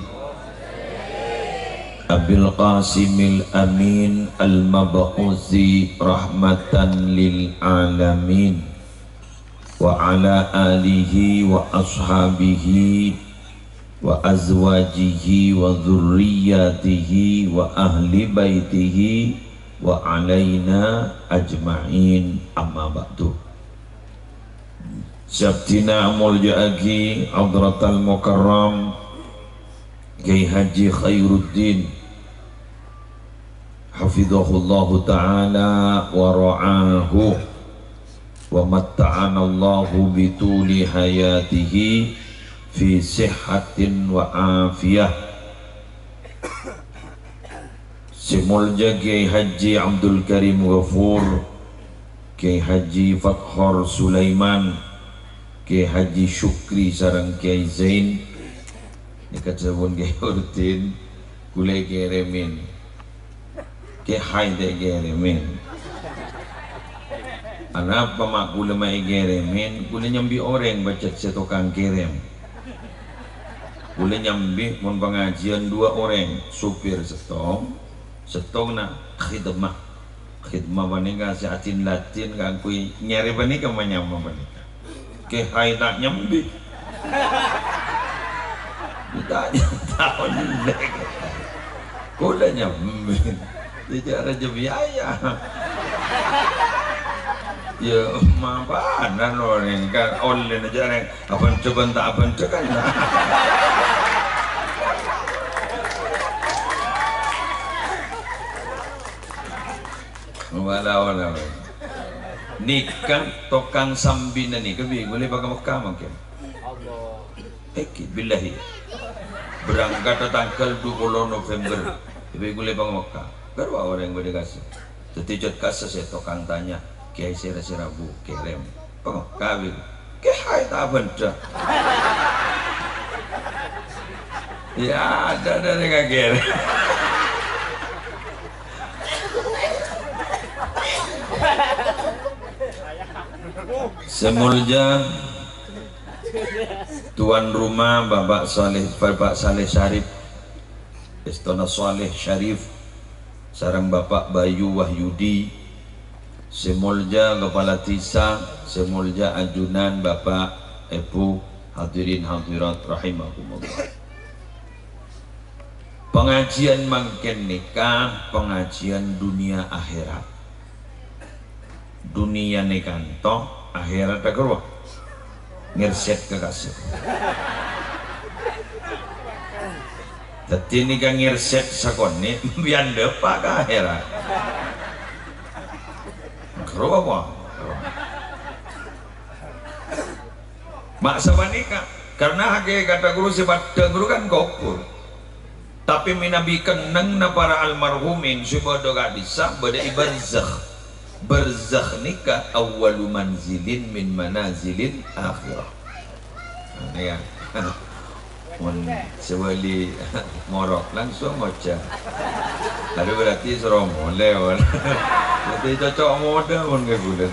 Abil Qasimil Amin al-mab'usi rahmatan lil alamin, wa ala alihi wa ashabihi wa azwajihi wa dzurriyyatihi wa ahli baitihi wa alaina ajma'in, amma ba'du. Sè abdhina amolja'aghi Hadratal Mukarram Kiai Haji Khairuddin, hafizahullahu ta'ala wa ra'ahu, wa matta'anallahu bituli hayatihi fi sihhatin wa afiyah. Sè molja Kiai Haji Abdul Karim Ghafur, Kiai Haji Fathor Sulaiman, Kiai Haji Syukri sareng Kiai Zain. Nèka sampon Kiai Urdin, kulâ èkèrèmè. Kiai Haji ta' èkèrèmè. Anapa ma' kulâ ma' èkèrèmè? Kulâ nyambi orèng pajhât sè tokang kèrèm. Kulâ nyambi mon pangajiân duwâ' orèng, sopir sèttong, sèttongnga khidmah. Khidmah panèka sè adin-ladin kaangghuy nyarè panèka manyama panèka. Kiai Haji ta' nyambi. Ta', ta' ollè. Kulâ nyambi. Jhâ' rajâ biaya. Yâ, mapanan orèng kan ollèna jhâ' rèng abhânjhâ bân ta' abhânjhâ kan. Wala, wala, wala. Nèka tokang sambina nèka bi' kulâ èpaka Mekka mangkèn. Èngghi, billahi. Berangkat tangghâl dua puluh November. Bi' kulâ èpaka Mekka. Ghâruwa orèng bâdâ kassa. Dhâddhi jhât kassa sè tokang tanya, "Kiai sèra-sèra bu kèrèm?" Paka Mekka bi'. Kè haè ta' bhendher. Iyâ, adâ-adâ rèng akhèr. Sè molja tuan rumah Bapak Saleh, Bapak Saleh Syarif, èstona Saleh Syarif, sareng Bapak Bayu Wahyudi, sè molja Kepala Dhisa, sè molja ajunan Bapak, Èbhu, hadirin hadirat rahimakumullah. Pangajiân mangkèn nèka pangajiân dunia akhèrat. Duniyana kanto, akhèratta ghâruwa. Ngèrsèt ka kasè. Dhâddhi nèka ngèrsèt sakonè', bi' andhâpa' ka akhèrat. Ghâruwa apa? Ma' sapanèka, karna hakèkatta ghâruwa sè paddhâng ghâruwa kan kobhur. Tapè mènabi kennengnganna para almarhumin sè bâdâ ka'dissa' bâdâ è barzakh. Barzakh nèka awwalu manzilin min manazilil akhirah. Nah, nèka. Mon sè bâli morok langsung ngoca'. Aduh, berarti soro molè, mon. Berarti cocok modâ, mon, ka bulâ.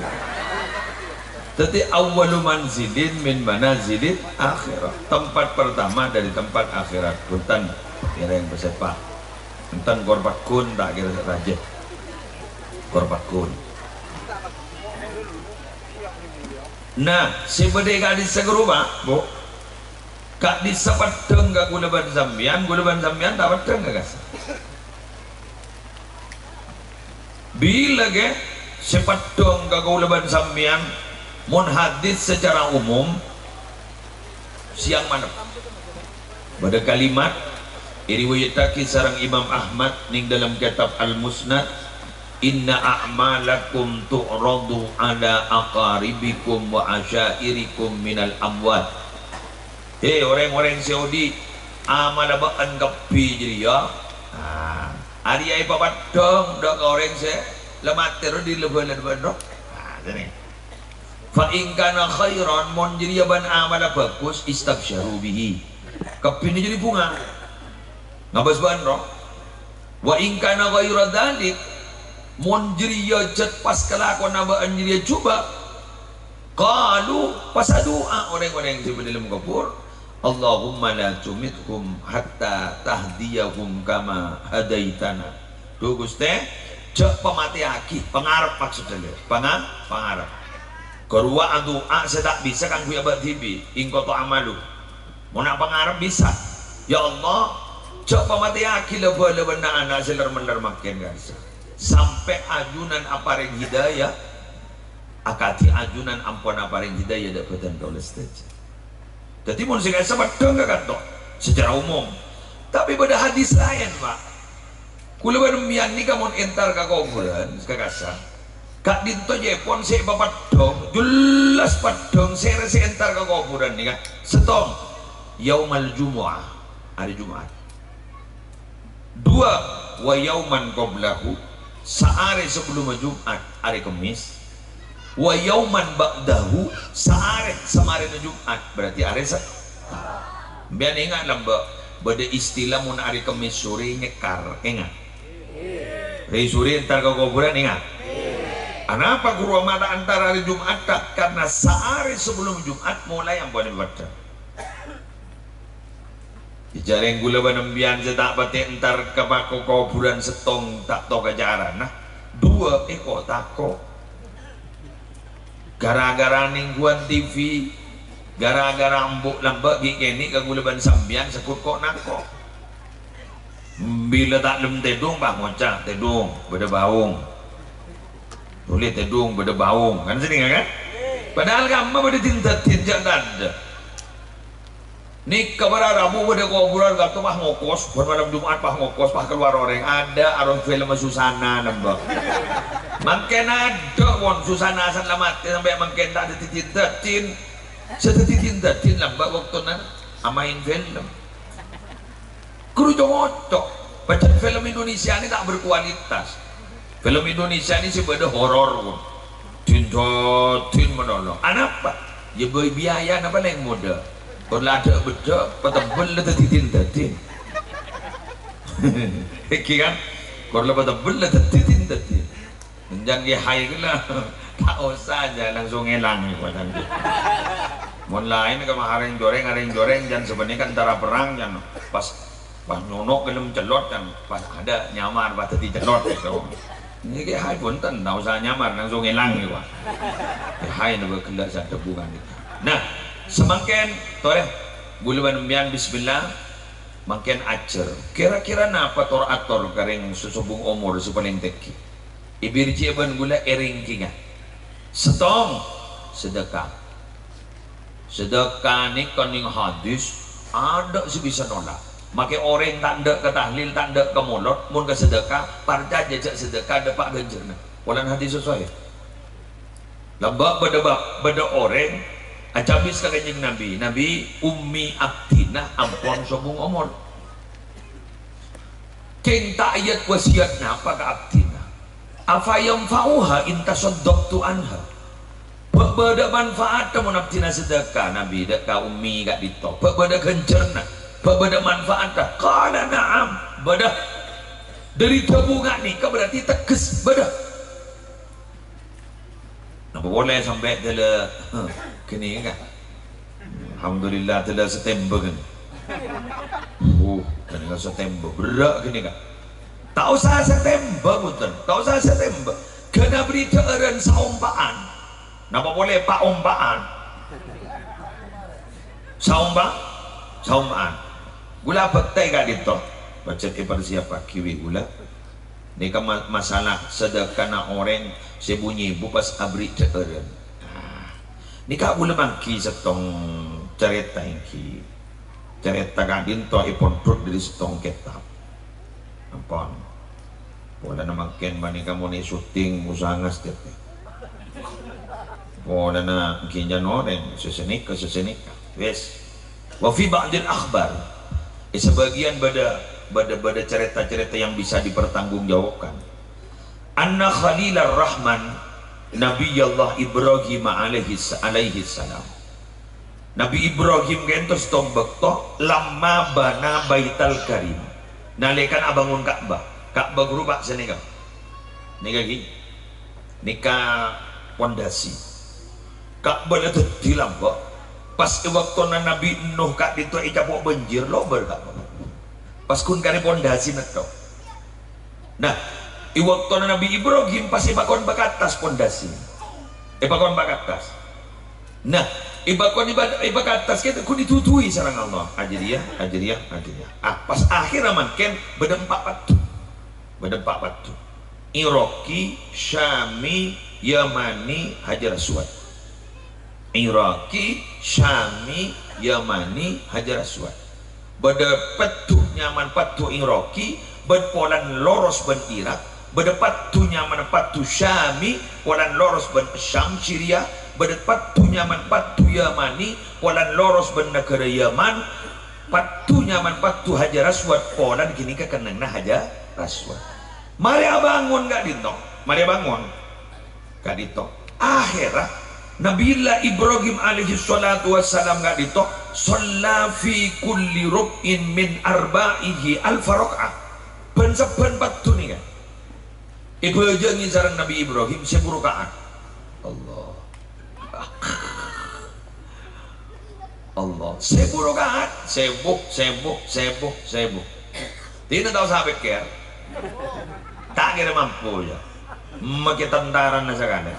Dhâddhi, awwalu manzilin min manazilil akhirah. Tempat pertama dari tempat akhirat. Bhunten, kèrèng pasèpa'. Enten kor pagghun, ta' kèra rajâ. Kor pagghun. Nah, sè bâdâ è ka'dissa' ghâruwa, Bu. Ka'dissa' paddhâng ka kaulâ bân sampèyan, kaulâ bân sampèyan ta' paddhâng ka kassa'. Bilâ, ghi, sè paddhâng ka kaulâ bân sampèyan, mon hadis secara umum, sèyang manep. Bâdâ kalimat, èriwayattaghi sareng Imam Ahmad neng dâlem kètab Al-Musnad, "Inna a'malakum tu'radu ala aqaribikum wa asyairikum minal amwat." He, orèng-orèng sè odi', amalla bâ'ân kabbhi jârèya, nah, arèya èpapaddhâng dâ' ka orèng sè la matè ro, dhi-, la bâlâ bâ'ân ro. Nah, jârèya. "Fa in kana khairan," mon jârèya bân amalla bhâghus, "istabsyaru bihi." Kabbhina jârèya bhunga. Ngabâs bâ'ân ro. "Wa in kana ghaira dzalik," mon jârèya jhât pas kalakowanna bâ'ân jârèya jhubâ', qalu, pas adu'a orèng-orèng sè bâdâ è dâlem kobhur, "Allahumma la tumithum hatta tahdiyahum kama hadaitana." Dhu, Ghustè, jhâ' pamatèyaghi, pangarep maksodda, panga-, pangarep. Ghâruwa adu'a sè ta' bisa kaangghuy abâ' dhibi', in qata'a amalu. Mon pangarep bisa, "Ya Allah, jhâ' pamatèyaghi la-bâlâ bân na'-ana' sè ler-mellèr mangkèn ka'dissa', sampè' ajunan aparèng hidayah, akadhi ajunan ampon aparèng hidayah dâ' bâdân kaulâ sadhâjâ." Dhâddhi, mon sè ka'dissa' paddhâng ka kanto, secara umum. Tapè bâdâ hadis laèn, Pak. Kaulâ bân sampèyan nèka mon entar ka kobhurân, ka kassa', ka'dinto ca'èpon sè èpapaddhâng, jelas paddhâng, sè, sè entar ka kobhurân nèka, sèttong, yaumal jumu'ah, arè Jum'at. Dua, wa yauman qablahu, saarè sabellumma Jum'at, arè Kemmès. Wa yauman ba'dahu, saarè samarèna Jum'at, berarti arè sa-, sampèyan enga' lambâ', bâdâ istilah mon arè Kemmès sorè nyèkkar, enga'? Rè sorè entar ka kobhurân, enga'? Anapa ghuru ma' ta' entar arè Jum'atta? Karna saarè sabellum Jum'at molaè ampon èpaddhâng. Jhâ' rèng kaulâ bân sampèyan sè ta' patè entar ka pako-, kobhurân sèttong ta' tao ka carana, duwâ' èko-tako'. Gara-gara nèngghuwân T V, gara-gara embu' lambâ' ghi' kènè' ka kaulâ bân sampèyan sèkut ko'-nako'. Bilâ ta' lem tèdung, pas ngoca', "Tèdung, bâdâ baung." Tolè tèdung, bâdâ baung. Kan sennengnga, kan? Padahal kamma bâdâ din-dâddin jhâ' tadâ'. Nèka para rabu bâdâ kobhurân, ghâto pas ngokos, bân malem Jum'at pas ngokos, pas kalowar orèng. Adâ' aros film Susana nembâ. Mangkèn adâ', pon, Susana san la matè sampè' mangkèn ta' dâddhi din-dâddin. Sè dâddhi din-dâddin lambâ' bâktona amaèn film. Ghuru co-ngoco. Pajhât film Indonesia nè ta' berkualitas. Film Indonesia nè sè bâdâ horor, pon. Din-dâddin malolo. Anapa? Ya, bâi biayana palèng modâ. Kor la adâ' beddhâ', patebbel la dhâddhi din-dhâddhin. Èngghi kan? Kor la patebbel la dhâddhi din-dhâddhin. Jhân Kè Hai ghellâ', ta' osa jhâ' langsung èlang, jhân Kè. Mon laèn ka ma' arèng-jorèng, arèng-jorèng, jhân sapanèka antara perrang, jhân pas, pas nyono' ghellem cellot, jhân pas adâ' nyamar pas dhâddhi cellot, gitu. Nèka Kè Hai bhunten, ta' osa nyamar, langsung èlang, gitu. Kè Hai nèka ghellâ' sè adhâbu ka'dinto. Nah, samangkèn, torè, ghulâ bân sampèyan, bismillah, mangkèn ajhâr. Kèra-kèra napa tor-ator ka rèng sè sobung omor sè palèng tèngghi? Èbirji'â bân ghulâ èrèngkènga. Sèttong, sedekah. Sedekah nèka nèng hadis, adâ' sè bisa nolak. Makè orèng ta' endâ' ka tahlil, ta' endâ' ka molod, mon ka sedekah, parcajâ jhâ' sedekah dâpa' ghânjhârânna. Polana hadis sahih. Lambâ' bâdâ bâ-, bâdâ orèng acabis ka Kanjeng Nabi, "Nabi, ummi abdhina ampon sobung omor." Kèng ta' èyat wasiyat napa ka abdhina? "Afa yanfa'uha in tasaddaqtu anha?" Bâ' bâdâ manfaatta mon abdhina sedekah, Nabi, dâ' ka ummi ka'dinto? Bâ' bâdâ ghânjhârânna? Bâ' bâdâ manfaatta? Qala, "Na'am, bâdâ." Dâri dhâbu ka'nèka berarti tegghes bâdâ. Napa polè sampè' dâlâ ghânèka? Alhamdulillah, dâlâ sè tèmbhâng. Uh, ghânèka sè tèmbhâng. Berrâ' ghânèka. Ta' osa sè tèmbhâng, bhunten. Ta' osa sè tèmbhâng. Ghâna bâri' dhâ'ârân saompa'an. Napa polè paompa'an? Saompa-, saompa'an. Ghulâ abhâktè ka'dinto. Pajhât èparsiyappaghi bi' ghulâ. Nèka ma-, masalah sedekana orèng sè bu-nyèbu pas aberri' dhâ'ârân. Nah, nèka ghulâ mangghi sèttong carèta èngghi. Carèta ka'dinto èpondhut dâri sèttong kètab. Ampon. Polana mangkèn panèka mon èsyuting usaha ngastèt. Polana ghi' jhân orèng, sè sanèka, sè sanèka. Wes. Wa fi ba'dil akhbar. È sabâgiyân bâdâ, bâdâ, bâdâ carèta-carèta yang bisa dipertanggungjawabkan. Anna Khalilar Rahman, Nabiyallah Ibrahim alaihis-, alaihissalam. Nabi Ibrahim ka'dinto sèttong bâkto lamma bana Baital Karim. Nalèkana abângon Ka'bah. Ka'bah ghuru, Pa', sanèka. Nèka ghi. Nèka pondasi. Ka'bah la dhâddhi lambâ'. Pas è bâktona Nabi Nuh ka'dinto ècapo' bânjir, lobâr Ka'bah. Pas ghun karè pondasina tho. Nah, è bâktona Nabi Ibrahim pas èpakon pakattas pondasi. Èpakon pakattas. Nah, èpakon iba-, èpakattas kèta ghun èdudui sareng Allah. Ajâriyah, ajâriyah, ajâriyah. Ah, pas akhèrra mangkèn bâdâ empa' paddhu. Bâdâ empa' paddhu. Iraqi, Syami, Yamani, Hajar Aswad. Iraqi, Syami, Yamani, Hajar Aswad. Bâdâ paddhu nyamana paddhu Iraqi, bân polana loros bân Irak. Bâdâ paddhu nyamana paddhu Syami, polana loros bân Syam, Syria. Bâdâ paddhu nyamana paddhu Yamani, polana loros bân naghârâ Yaman. Paddhu nyamana paddhu Hajar Aswad, polana ghânèka kennengnganna Hajar Aswad. Marè abângon ka'dinto, marè abângon. Ka'dinto. Akhèrra, Nabiyullah Ibrahim alaihi shalatu wassalam ka'dinto, shalla fi kulli ruknin min arba'ihi alfa rak'ah. Bân-sabbhân paddhu nèka èbhâjângi sareng Nabi Ibrahim sèbu raka'at. Allah. Allah. Sèbu raka'at. Sèbu, sèbu, sèbu, sèbu. Dinah ta' osa pèkkèr. Ta' kèra mampu, ya. Makè tentarana sakalè.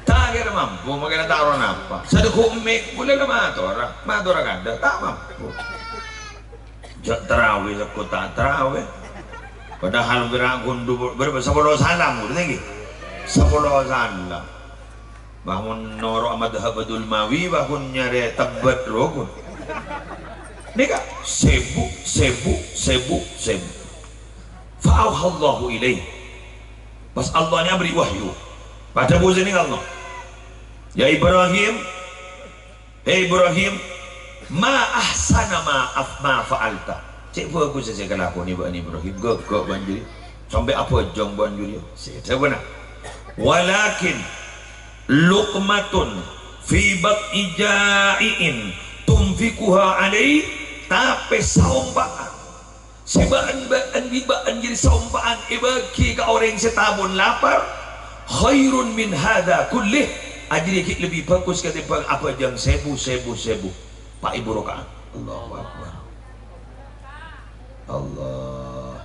Ta' kèra mampu, makè ta' ro napa. Sadhâghu' mik, bulâ la matora. Matora kandhâ, ta' mampu. Jhâ' tarawè, sakko ta' tarawè. Padahal pèra' ghun du-, bârâmpa? Sapolo salam, ghun, ngghi? Sapolo salam. Bâ, mon noro' madhhab Abdul Mawi, bâ, ghun nyarè tebbhât rowa ghun. Nèka, sèbu, sèbu, sèbu, sèbu. Fa auhallahu ilaih. Pas Allah nèka aberri' wahyu. Padâ bhâsana Allah. Ya Ibrahim, He Ibrahim, ma ahsana ma af-, ma fa'alta. Cè' bhâghussa sè èkalakonè bâ'na Ibrahim, ghâgghâ' bânjiri. Sampè' abhâjâng bân jârèya. Sè dhâbuna, "Walakin luqmatun fi batni ja'i'in tunfiquha alaihi," tapè saompa'an sè bâ'ân, bâ'ân bi' bâ'ân jârèya saompa'an èbâghi ka orèng sè tabun lapar, "khairun min hadza kullih," jârèya ghi' lebbi bhâghus katèmbhâng abhâjâng sèbu, sèbu, sèbu. Pa' èbu raka'at. Allahu Akbar. Allah.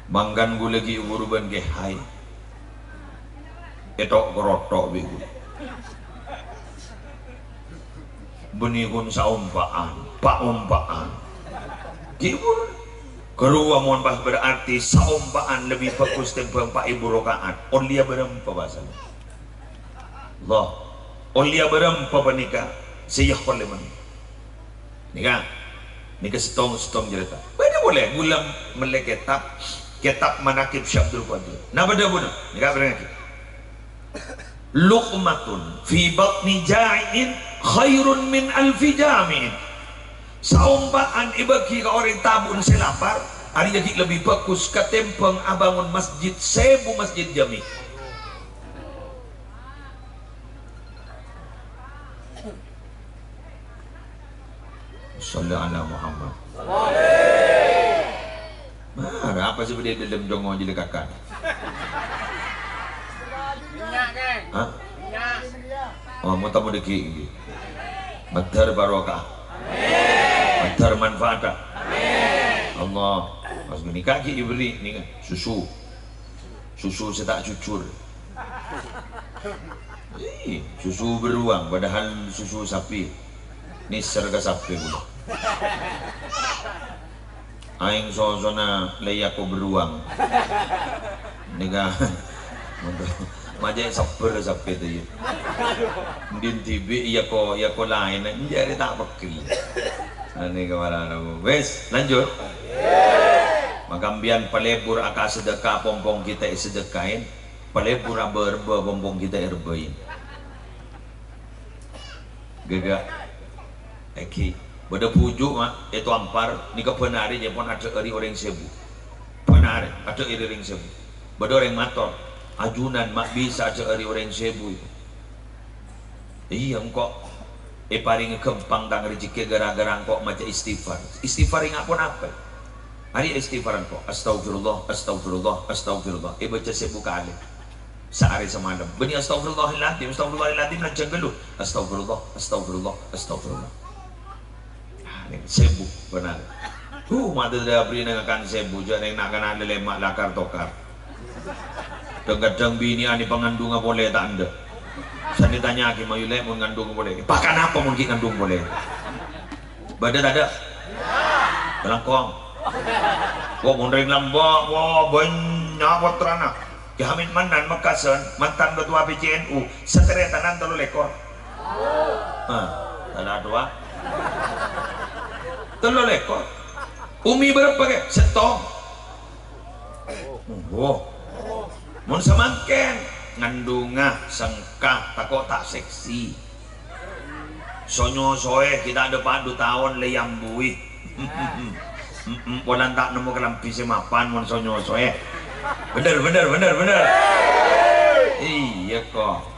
Mangkana ghulâ ghi' buru bân kè haji. Èto'-karoto' bi' ghulâ. Bânnè ghun saompa'an, pa' ompa'an. Ghi' buru. Ghâruwa mon pas berarti saompa'an lebbi bhâghus tèmbhâng pa' èbu raka'at. Ollèya bârâmpa pasal? Allah. Ollèya bârâmpa panèka sè èyakola mènè? Nèka, nèka sèttong-sèttong carèta. Bâdâ polè ghulâ mellè kètab, kètab Manaqib Syekh Abdul Qadir. Napa dhâbuna? Nèka, bârengngaghi. "Luqmatun fi batni ja'i'in khairun min alfi jami'in." Saompa'an èbâghi ka orèng tabun sè lapar, arèya ghi' lebbi bhâghus katèmbhâng abângon masjid sèbu masjid jami'. Shalli ala Muhammad. Mara apa sè bâdâ è dâlem jongo jâlâkakan? Hah? Oh, moto-moto ghi', ghi'. Mandhâr barokah. Mandhâr manfaat. Allah. Pas ghânèka ghi' èberri' nèka susu. Susu sè ta' jujur. Ih, susu beruang, padahal susu sapi. Nèser ka sapè ghulâ. Aèng sosona lè èako beruang. Nèka, ma' jhâ' sabbhâr sapè tèya. Din dhibi' èako, èako laèn, jârèya ta' pegghel. Anèka marana. Wis, lanjut. Mangkana sampèyan palebur aka sedekah, pong-pong ghi' ta' èsedekaè. Palebur abâ-rebbhâ, pong-pong ghi' ta' èrebbhâi. Ghâgghâ. Èngghi. Bâdâ bhuju', ma', è Toampar, nèka bân arè nyèpon adhâ'âri orèng sèbu. Bân arè, adhâ'âri orèng sèbu. Bâdâ orèng mator, "Ajunan, ma', bisa adhâ'âri orèng sèbu, yâ?" Iyâ, engko' èparèngè ghâmpang tang rejekkè ghârâ-ghârâ engko' maca istighfar. Istighfar enga' ponapa? Arèya istighfar engko', "Astaghfirullah, astaghfirullah, astaghfirullah." Èbâca sèbu kalè. Saarè samalem. Bânnè "Astaghfirullahaladzim, astaghfirullahaladzim," lanjhâng ghâllu. "Astaghfirullah, astaghfirullah, astaghfirullah." Ah, nèng sèbu, bhender. Huh, matè dâbri nèng ngakan sèbu, jhâ' nèng na'-kana' lèlèma' lakar tokar. Dhâng-kadhâng binè'an èpangandhunga polè ta' endâ'. San ètanya'aghi, "Mayu, Lè', mon ngandhung polè?" "Pakan apa mon ghi' ngandhung polè?" Bâdâ tadâ'? Kalangkong. Wah, mon rèng lambâ', wah, bânnya' pottrana. Kè Hamid Mannan Mekkasân, mantan ketua P C N U, sataretanan tello lèkor. Ah, tadâ' duwâ'. Tello lèkor. Ummi bârâmpa, Kè? Sèttong. Wah. Mon samangkèn, ngandhunga, sengka, tako' ta' seksi. So-nyosoè, ghi' ta' dâpa' du taon lè èambuwi. Mm-mm, polana ta' nemmo kalambhi sè mapan mon so-nyosoè. Bhender, bhender, bhender, bhender. Iyâ, ko'.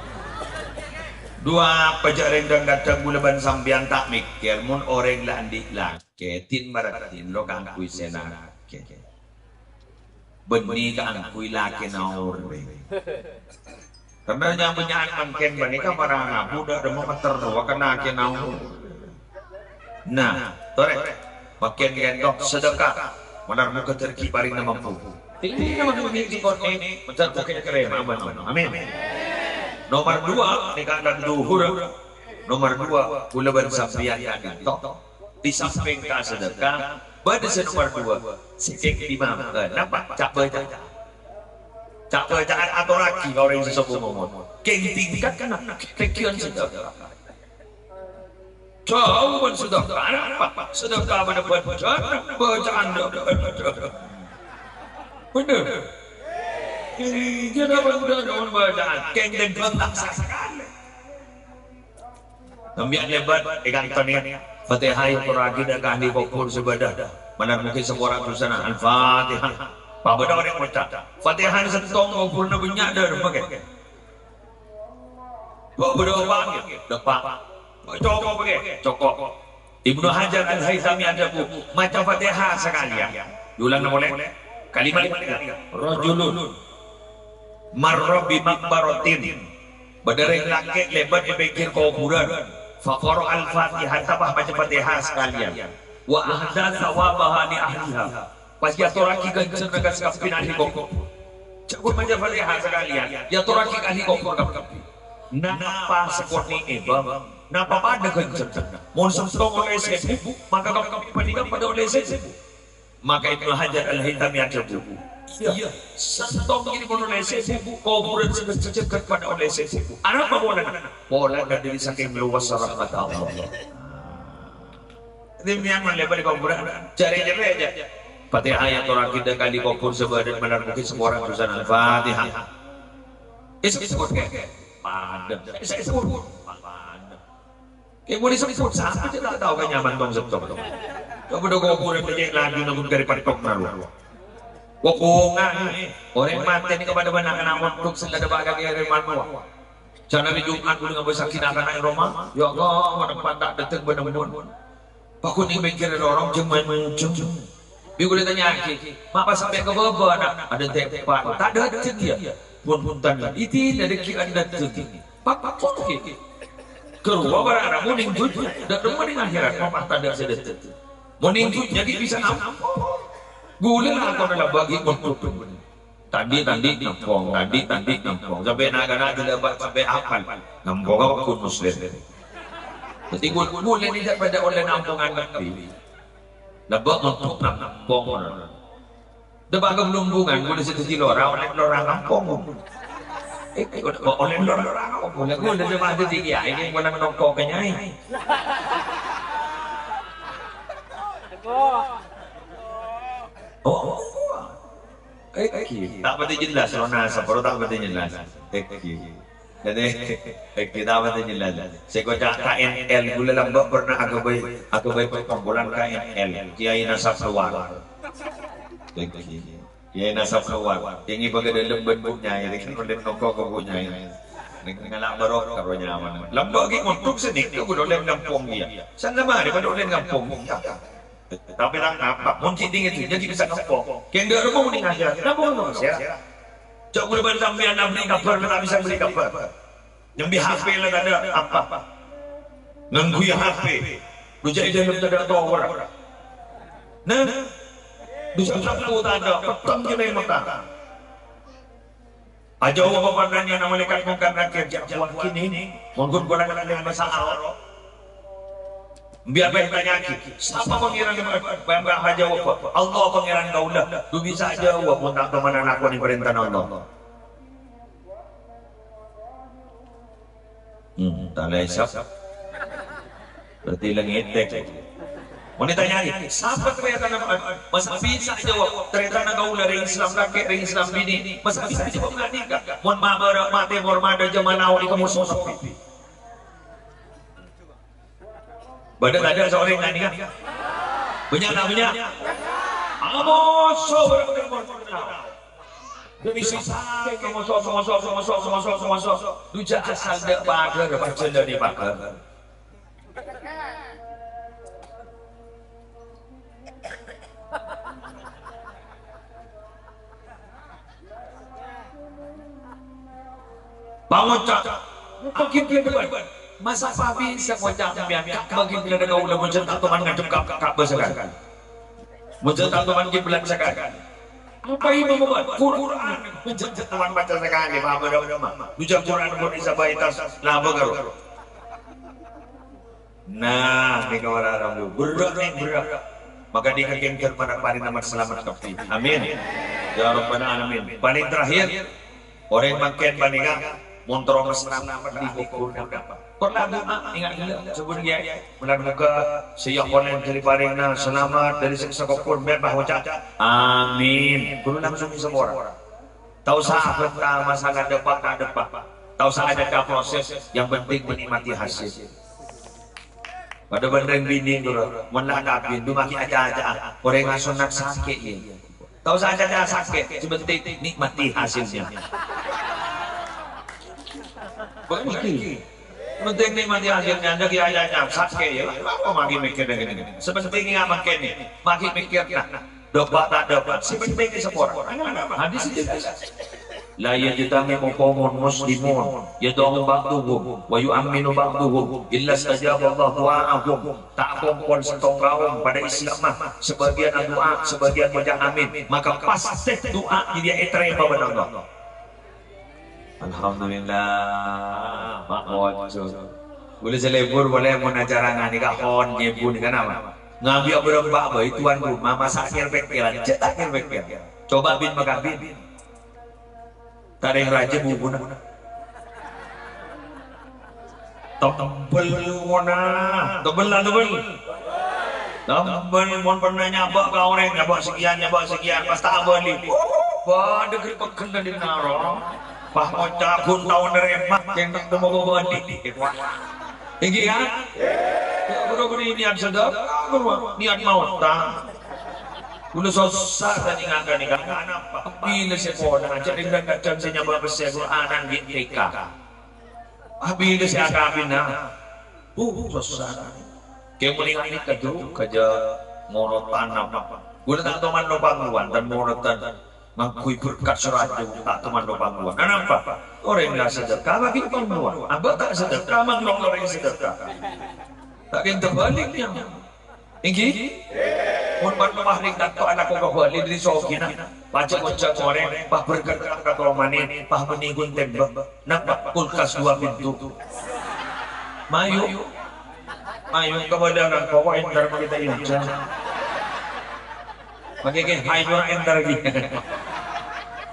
Duwâ' apa jhâ' rèng dhâng-kadhâng ghulâ bân sampèyan ta' mèkkèr, mon orèng la andi' lakè, din maraddhin lo kaangghuy sè lakè. Bânnè kaangghuy lakèna orèng. Karna nyang bânnya'an mangkèn panèka para rabu dâ' remma metter rowa ka lakèna orèng. Nah, torè. Mangkèn kènto sedekah. Malar moghâ dhârghi parèngna mampu. Tinggi mampu ghi' sèngko' nè, mencèr bokè' karèma bân Allah. Amin. Nomor duwâ', nèka la dhuhur. Nomor duwâ', ghulâ bân sampèyan ka'dinto. Di samping ka sedekah, bâdâ sè nomor duwâ', sè kèng dimma, eh, napa? Ca'-bâca'an. Ca'-bâca'an atorraghi ka orèng sè sopo momon. Kèng tingkatna, kèng sedekah. Jhâu bân sedekah, napa? Sedekah bâdâ bân bâca'an. Bhender. Iyâ, bâdâ bân bâca'an. Kèng tèmbhâng ta' sakalè. Sampèyan lèbât è kanto nèka. Fatihah èyatorraghi dâ' ka ahli kubur sè bâdâ. Malar moghâ sapora dusana. Al-Fatihah. Pabâdâ orèng ngoca', "Fatihana sèttong, koburrâ bânnya', dâ' remma kè?" Pabâdâ apa kè? Dâpa'. Cokop kè? Cokop. Ibnu Hajar Al-Haytami adhâbu, maca Fatihah sakalèyan. Diulang polè. Kalimat, "Rajulun marra bi maqbaratin." Bâdâ rèng lakè' lèbât è pèngghir kobhurân. Faqara'al Fatihata, pas maca Fatihah sakalèyan. Wa ahda tsawabaha li ahliha. Pas èyatorraghi ghânjhârânna ka sakabbhiyânna ahli kobhur. Jhâ' ghun maca Fatihah sakalèyan, èyatorraghi ka ahli kobhur kabbhi. Napa sakonè'è, Bang? Napa padâ ghânjhârânna? Mon sèttong ollè sèbu, maka kabbhi panèka padâ ollè sèbu. Maka Ibnu Hajar Al-Haytami adhâbu, "Iyâ, sèttong jârèya mon ollè sèbu, kobhurân sè ghânjhârân padâ ollè sèbu." Arapa polana? Polana dâri sakèng lowassa rahmatta Allah. Demikian mangkana bâdâ kobhurân. Jârè-jârè jâ. Fatihah èyatorraghi dâ' ka ahli kobhur sabâdhân malar mungkin saporana jurusan Al-Fatihah. Èsebbhut kè? Padâ. Èsebbhut? Padâ. Kè mon èsebbhut, sapa sè ta' tao ka nyaman tong-settong? Coba dâ' kobhurân kèjè' laju nanggung dâri pettok naro. Wah, konga, eh. Orèng matè nèka padâ bân na'-kana' mondhuk sè la dâpa' ka kèrèman, wah. Jhâ' arè Jum'at ghulâ ngabâsaghi na'-kana' è roma. Ya Allah, manèmpa ta' dâteng bân embun. Pas ghun mèkkèrè lorong jâng manjung. Bi' ghulâ tanya'aghi, "Ma' pas sampè' ka bâbâ, na'?" "Adâ' teppa', ta' dâteng, iyâ." "Pon-ponten, iti dâri ghi' adâteng." Pak, pak, kok ghi? Karowa bârâ' mon è dhunnya, dâ' remma è ahèrat, ma' pas tadâ' sè dâteng. Mon è dhunnya ghi' bisa nampong. Ghulâ lakona la bâgi mondhuk. Tandhi'-tandhi' nampong, tandhi'-tandhi' nampong. Sampè' na'-kana' dilâ bâ-, sampè' apal. Nampong apa ghun Muslim? Dhâddhi ghul-, ghulâ nèka padâ ollè nampongan kabbhi. Lebbâ' mondhuk nampong. Dâpa' ka Blumbungan, ghulâ sè dhâddhi lora, ollè lora kampong. Eh, eh, ollè lora kampong. Ghulâ sè dhâddhi kèyaè, mon nongko ka nyai. Oh, oh, oh. Eh, eh, ta' patè jelas, lona, saparo ta' patè jelas. Eh, eh. Dhâddhi, kita apa tadi jelas? Sè koca' K N L, ghulâ lambâ' pernah aghâbây, aghâbây perkumpulan K N L, Kiai Nasab Luar. Kiai Nasab Luar. Kèngèng bâgâ dâlem bân Bu Nyai, rèng ollè nongko ka Bu Nyai. Rèng ngala' barokah karo nyaman. Lambâ' ghi' mondhuk sè nèka ghulâ ollè nampong iyâ. Sanna marè padâ ollè nampong iyâ. Tapè la napa? Mon cè' dhingèn dhunnya ghi' bisa ngampong. Kèng dâ' remma mending aja. Nampong, nampong, sèra. Jhâ' ghulâ bân sampèyan abherri kabhâr, ta' bisa abherri kabhâr. Nyambi H P la tadâ' apa. Ngangghuy H P. Dhu jhâ' è dâlem tadâ' tower. Nah. Dhu jhâ' lampu tadâ', petteng jâ' lèmotta. Ajâwâbhâ partanyaanna Malaèkat Mungkar Nakir, jhâ' buwâ kènè', mon ghun ghulâ ngalèm bhâsa Arab. Biar bhâi tanya'aghi, sapa Pangèran bân ajâwâbhâ? Allah Pangèran kaulâ, dhu bisa ajâwâb mon ta' toman alakonè parèntana Allah. Hmm, ta' la èsap. Berarti la ngètèk. Mon ètanya'aghi, sapa tarètanna, masa bisa jâwâb, tarètanna kaulâ rèng Islam lakè', rèng Islam binè', masa bisa jâwâb ghânèka? Mon mabârâ' matè, mon madâ jâ' manao èkamoso kabbhi. Bâdâ tadâ' sè orèng ghânèka? Bânnya' ta' bânnya'? Amoso bârâmma mon. Bisa moso, moso, moso. Dhu jâ' asal dâ' paghâr, pas jhâlânè paghâr. Pangoca', mungkin kiblat. Masa' bisa ngoca' sampèyan, Ka'bah kiblat kaulâ, mon jhâ' ta' toman ngadhep ka Ka'bah sakalè. Mon jhâ' ta' toman kiblat sakalè. Apa imam ngoca' Qur'an? Mon jhâ' ta' toman maca sakalè, apa bâdâ ulama? Dhu jâ' Qur'an pon èsabâi tas laba karo. Nah, nèka ora rabu. Berrâ' nè, berrâ'. Maka dikagèng terpana parinama salamet kabbhi. Amin. Ya Rabbal Alamin. Paling terakhir, orèng mangkèn panèka mon terro mesra di kubur napa? Kok lagu, ah, enga' ghellâ', sabun, Kèyaè. Mula-mula sè èyakolen dâri parèngna salamet dâri sèksa kubur, mè' pas ngoca', "Amin." Kudu langsung èsapora. Ta' osa abhânta masalah dâpa' ta' dâpa'. Ta' osa ada proses, yang penting menikmati hasil. Padâ bân rèng binè', ghuru, mon la kabin, dhu makè aca-aca'a. Orèng asonnat sakè', iyâ. Tao saja sakè', sè penting nikmati hasilnya. Bukan gitu. Penting nikmati hasilnya, aja kiai aja sakè' ya. Apa lagi mikir dengan ini? Sepentingnya makan nih, lagi mikir nah. Dapat tak dapat, sepenting ini sepora. Hadis itu. La yajtami'u qaumun muslimun yad'u ba'duhum wa yu'amminu ba'duhum illa istajaba Allah du'a'ahum. Ta' akompol sèttong kaum padâ Islam, sebagian adu'a, sebagian maca amin, maka pastè du'a jârèya ètarèma bân Allah. Alhamdulillah, Pak Ojo. Bulâ sè lebur polè mon acara nganèka hon nyebu nèka napa? Ngambi abârâmpa bhâi tuan rumah masak nyèr pèkkèran, cè' ta' nyèr pèkkèr. Coba bin makabin. Tarèng rajâ bubuna. Tembel ngona. Tembel la tembel. Tembel mon pernah nyabâ' ka orèng, nyabâ' sekian, nyabâ' sekian, pas ta' abâli. Padâ grepegghân dâri naro. Pas ngoca' ghun tao narèma, kèng ta' tao abâli. Èngghi, ya? Ya, buru-buru niat sedekah, buru niat maotan. Kaulâ sossa tadinga ka'dinto, napa? Bilâ sè pola, jhâ' rèng-rèng kadhâng sè nyabâ' pèssè Qur'anan ghi' T K. Ah, bilâ sè akabina? Uh, sossa. Kè mendingan nèka, Du, kajâ morotan napa? Kaulâ ta' toman nopang rowa, tan morotan. Ngangghuy berkat sè rajâ, ta' toman nopang rowa. Anapa? Orèng la sedekah, bâgi nopang rowa. Abâ' ta' sedekah, mangkèn orèng sedekah. Ta' kèng tabâliknya. Èngghi? Mon bân wah rèng tanto alako kabâli dâri sogina. Pajhât-pajhât orèng, pas berkat ka tomanè, pas bânnè ghun tèmbhâk. Napa? Kulkas dua pintu. Mayu. Mayu kabâli ka koko èntar makè ta' iyâ. Makè kè, hayu èntar ghi.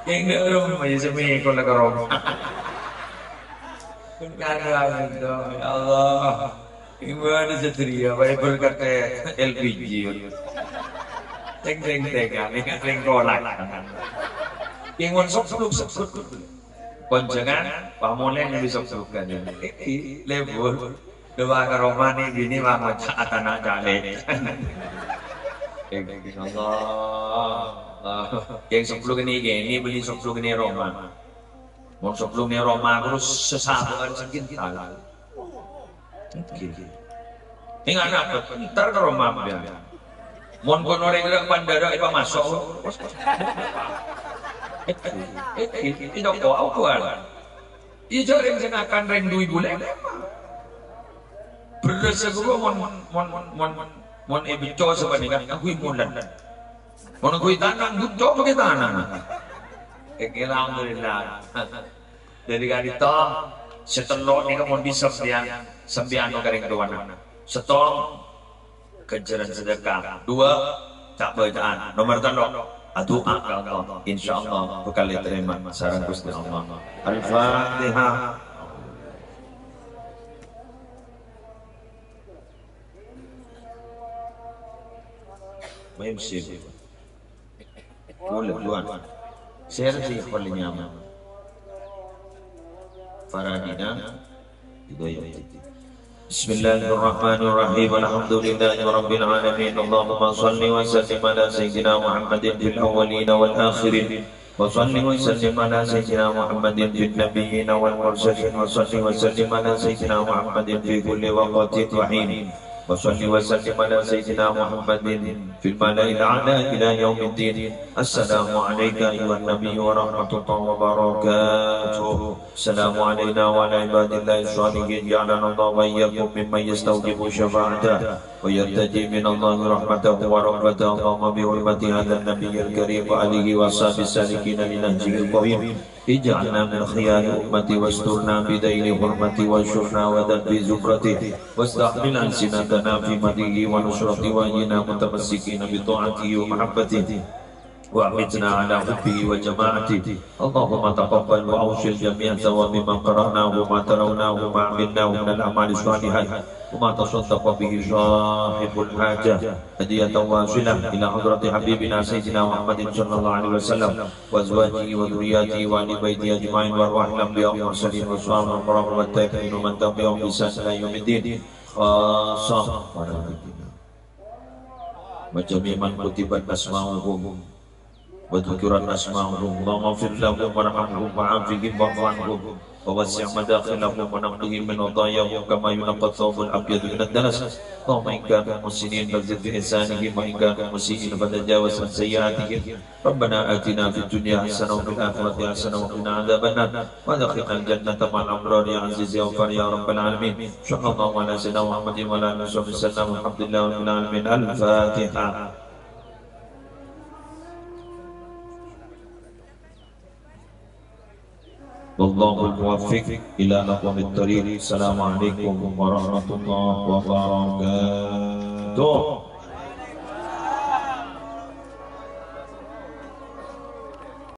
Kèng dârum, mayu sè mèko la ka roma. Kadang itu, ya Allah. Gimana satria, bae berkat L P G. Teng, teng, teng, aneh, teng kolak. Yang mon sobluk, sobluk. Konjangan, pamolè yang bisa sobluk kan. Iki, lebur. Doa ke Roma nih, bini mah ngocak atana cale. Ya Allah. Yang sobluk ini, ini beli sobluk ini Roma. Mon sobluk ini Roma, terus sesabaan sekintal. Ngghi. Ingat apa? Entar ka roma, ya. Mon kono rèng-rèng pandara èpamaso'. Èngghi, èngghi, èngghi, kok aokowan. Iyâ, jhâ' rèng sè ngakan rèng dhu èbu lèma. Bherrâs ghuwa mon, mon, mon, mon, mon èbecco sapanèka, ngangghuy molan. Mon ngangghuy tanang, bhuto pakai tanang. Èngghi, alhamdulillah. Dâri ka'dinto, sè tello' nèka mon bisa sampèyan, sampèyan ka rèng towana. Sèttong, ghânjhârân sedekah. Dua, ca'-bâca'an. Nomer tello', adu'a ka Allah. Insyaallah bhâkal ètarèma sareng Ghustè Allah. Al-Fatihah. Mimsik. Kulè, Tuan. Sèra sè palèng nyaman. Faradina, Hidayat. Bismillahirrahmanirrahim. Alhamdulillahirabbil alamin. Allahumma shalli wa sallim ala sayyidina Muhammadin fil awwalin wal akhirin. Wa shalli wa sallim ala sayyidina Muhammadin fil nabiyyin wal mursalin. Wa shalli wa sallim ala sayyidina Muhammadin fi kulli waqtin wa hin. Wa shalli wa sallim ala sayyidina Muhammadin fil mala'il a'la ila yaumiddin. Assalamu alayka ayyuhan nabiyyu wa rahmatullahi wa barakatuh. Assalamu alayna wa ala ibadillahi shalihin. Ja'alana Allah wa iyyakum mimman yastawjibu syafa'atah wa yartaji minallahi rahmatahu wa rahmatahu. Allahumma bi hurmati hadzan nabiyyil karim wa alihi wa sahbihi salikin li nahjihil qawim. Ij'alna min khiyari ummati wasturna bidaini hurmati wansyurna wa dzan fi zumratihi wasta'mil alsinatana fi madhihi wa nusratihi wa ahyina mutamassikina bi ta'atihi wa mahabbatihi wa amitna ala hubbihi wa jama'atihi. Allahumma taqabbal wa awsil jami'a thawabi ma qara'nahu wa ma talawnahu wa ma amilnahu minal a'mali shalihah wa ma tasaddaqa bihi sahibul hajah hadiyatan wasilah ila hadrati habibina sayyidina Muhammadin sallallahu alaihi wasallam wa azwajihi wa dzurriyyatihi wa ahli baitihi ajma'in wa arwahil anbiya wal mursalin wa sahabati wa tabi'in wa man tabi'ahum bi ihsan ila yaumiddin. Khassah wa jami'i man kutibat asma'uhum وذكرت أسماؤهم. اللهم اغفر لهم وارحمهم وعافهم واعف عنهم ووسع مداخلهم ونقهم من خطاياهم كما ينقى الثوب الأبيض من الدنس. اللهم إن كانوا محسنين فزد في إحسانهم وإن كانوا مسيئين فتجاوز عن سيئاتهم. ربنا آتنا في الدنيا حسنة وفي الآخرة حسنة وقنا عذاب النار وأدخلنا الجنة مع الأبرار يا عزيز يا غفار يا رب العالمين. صلى الله على سيدنا محمد وعلى آله وصحبه وسلم. الحمد لله رب العالمين. الفاتحة. والله الموفق إلى أقوم الطريق. السلام عليكم ورحمة الله وبركاته.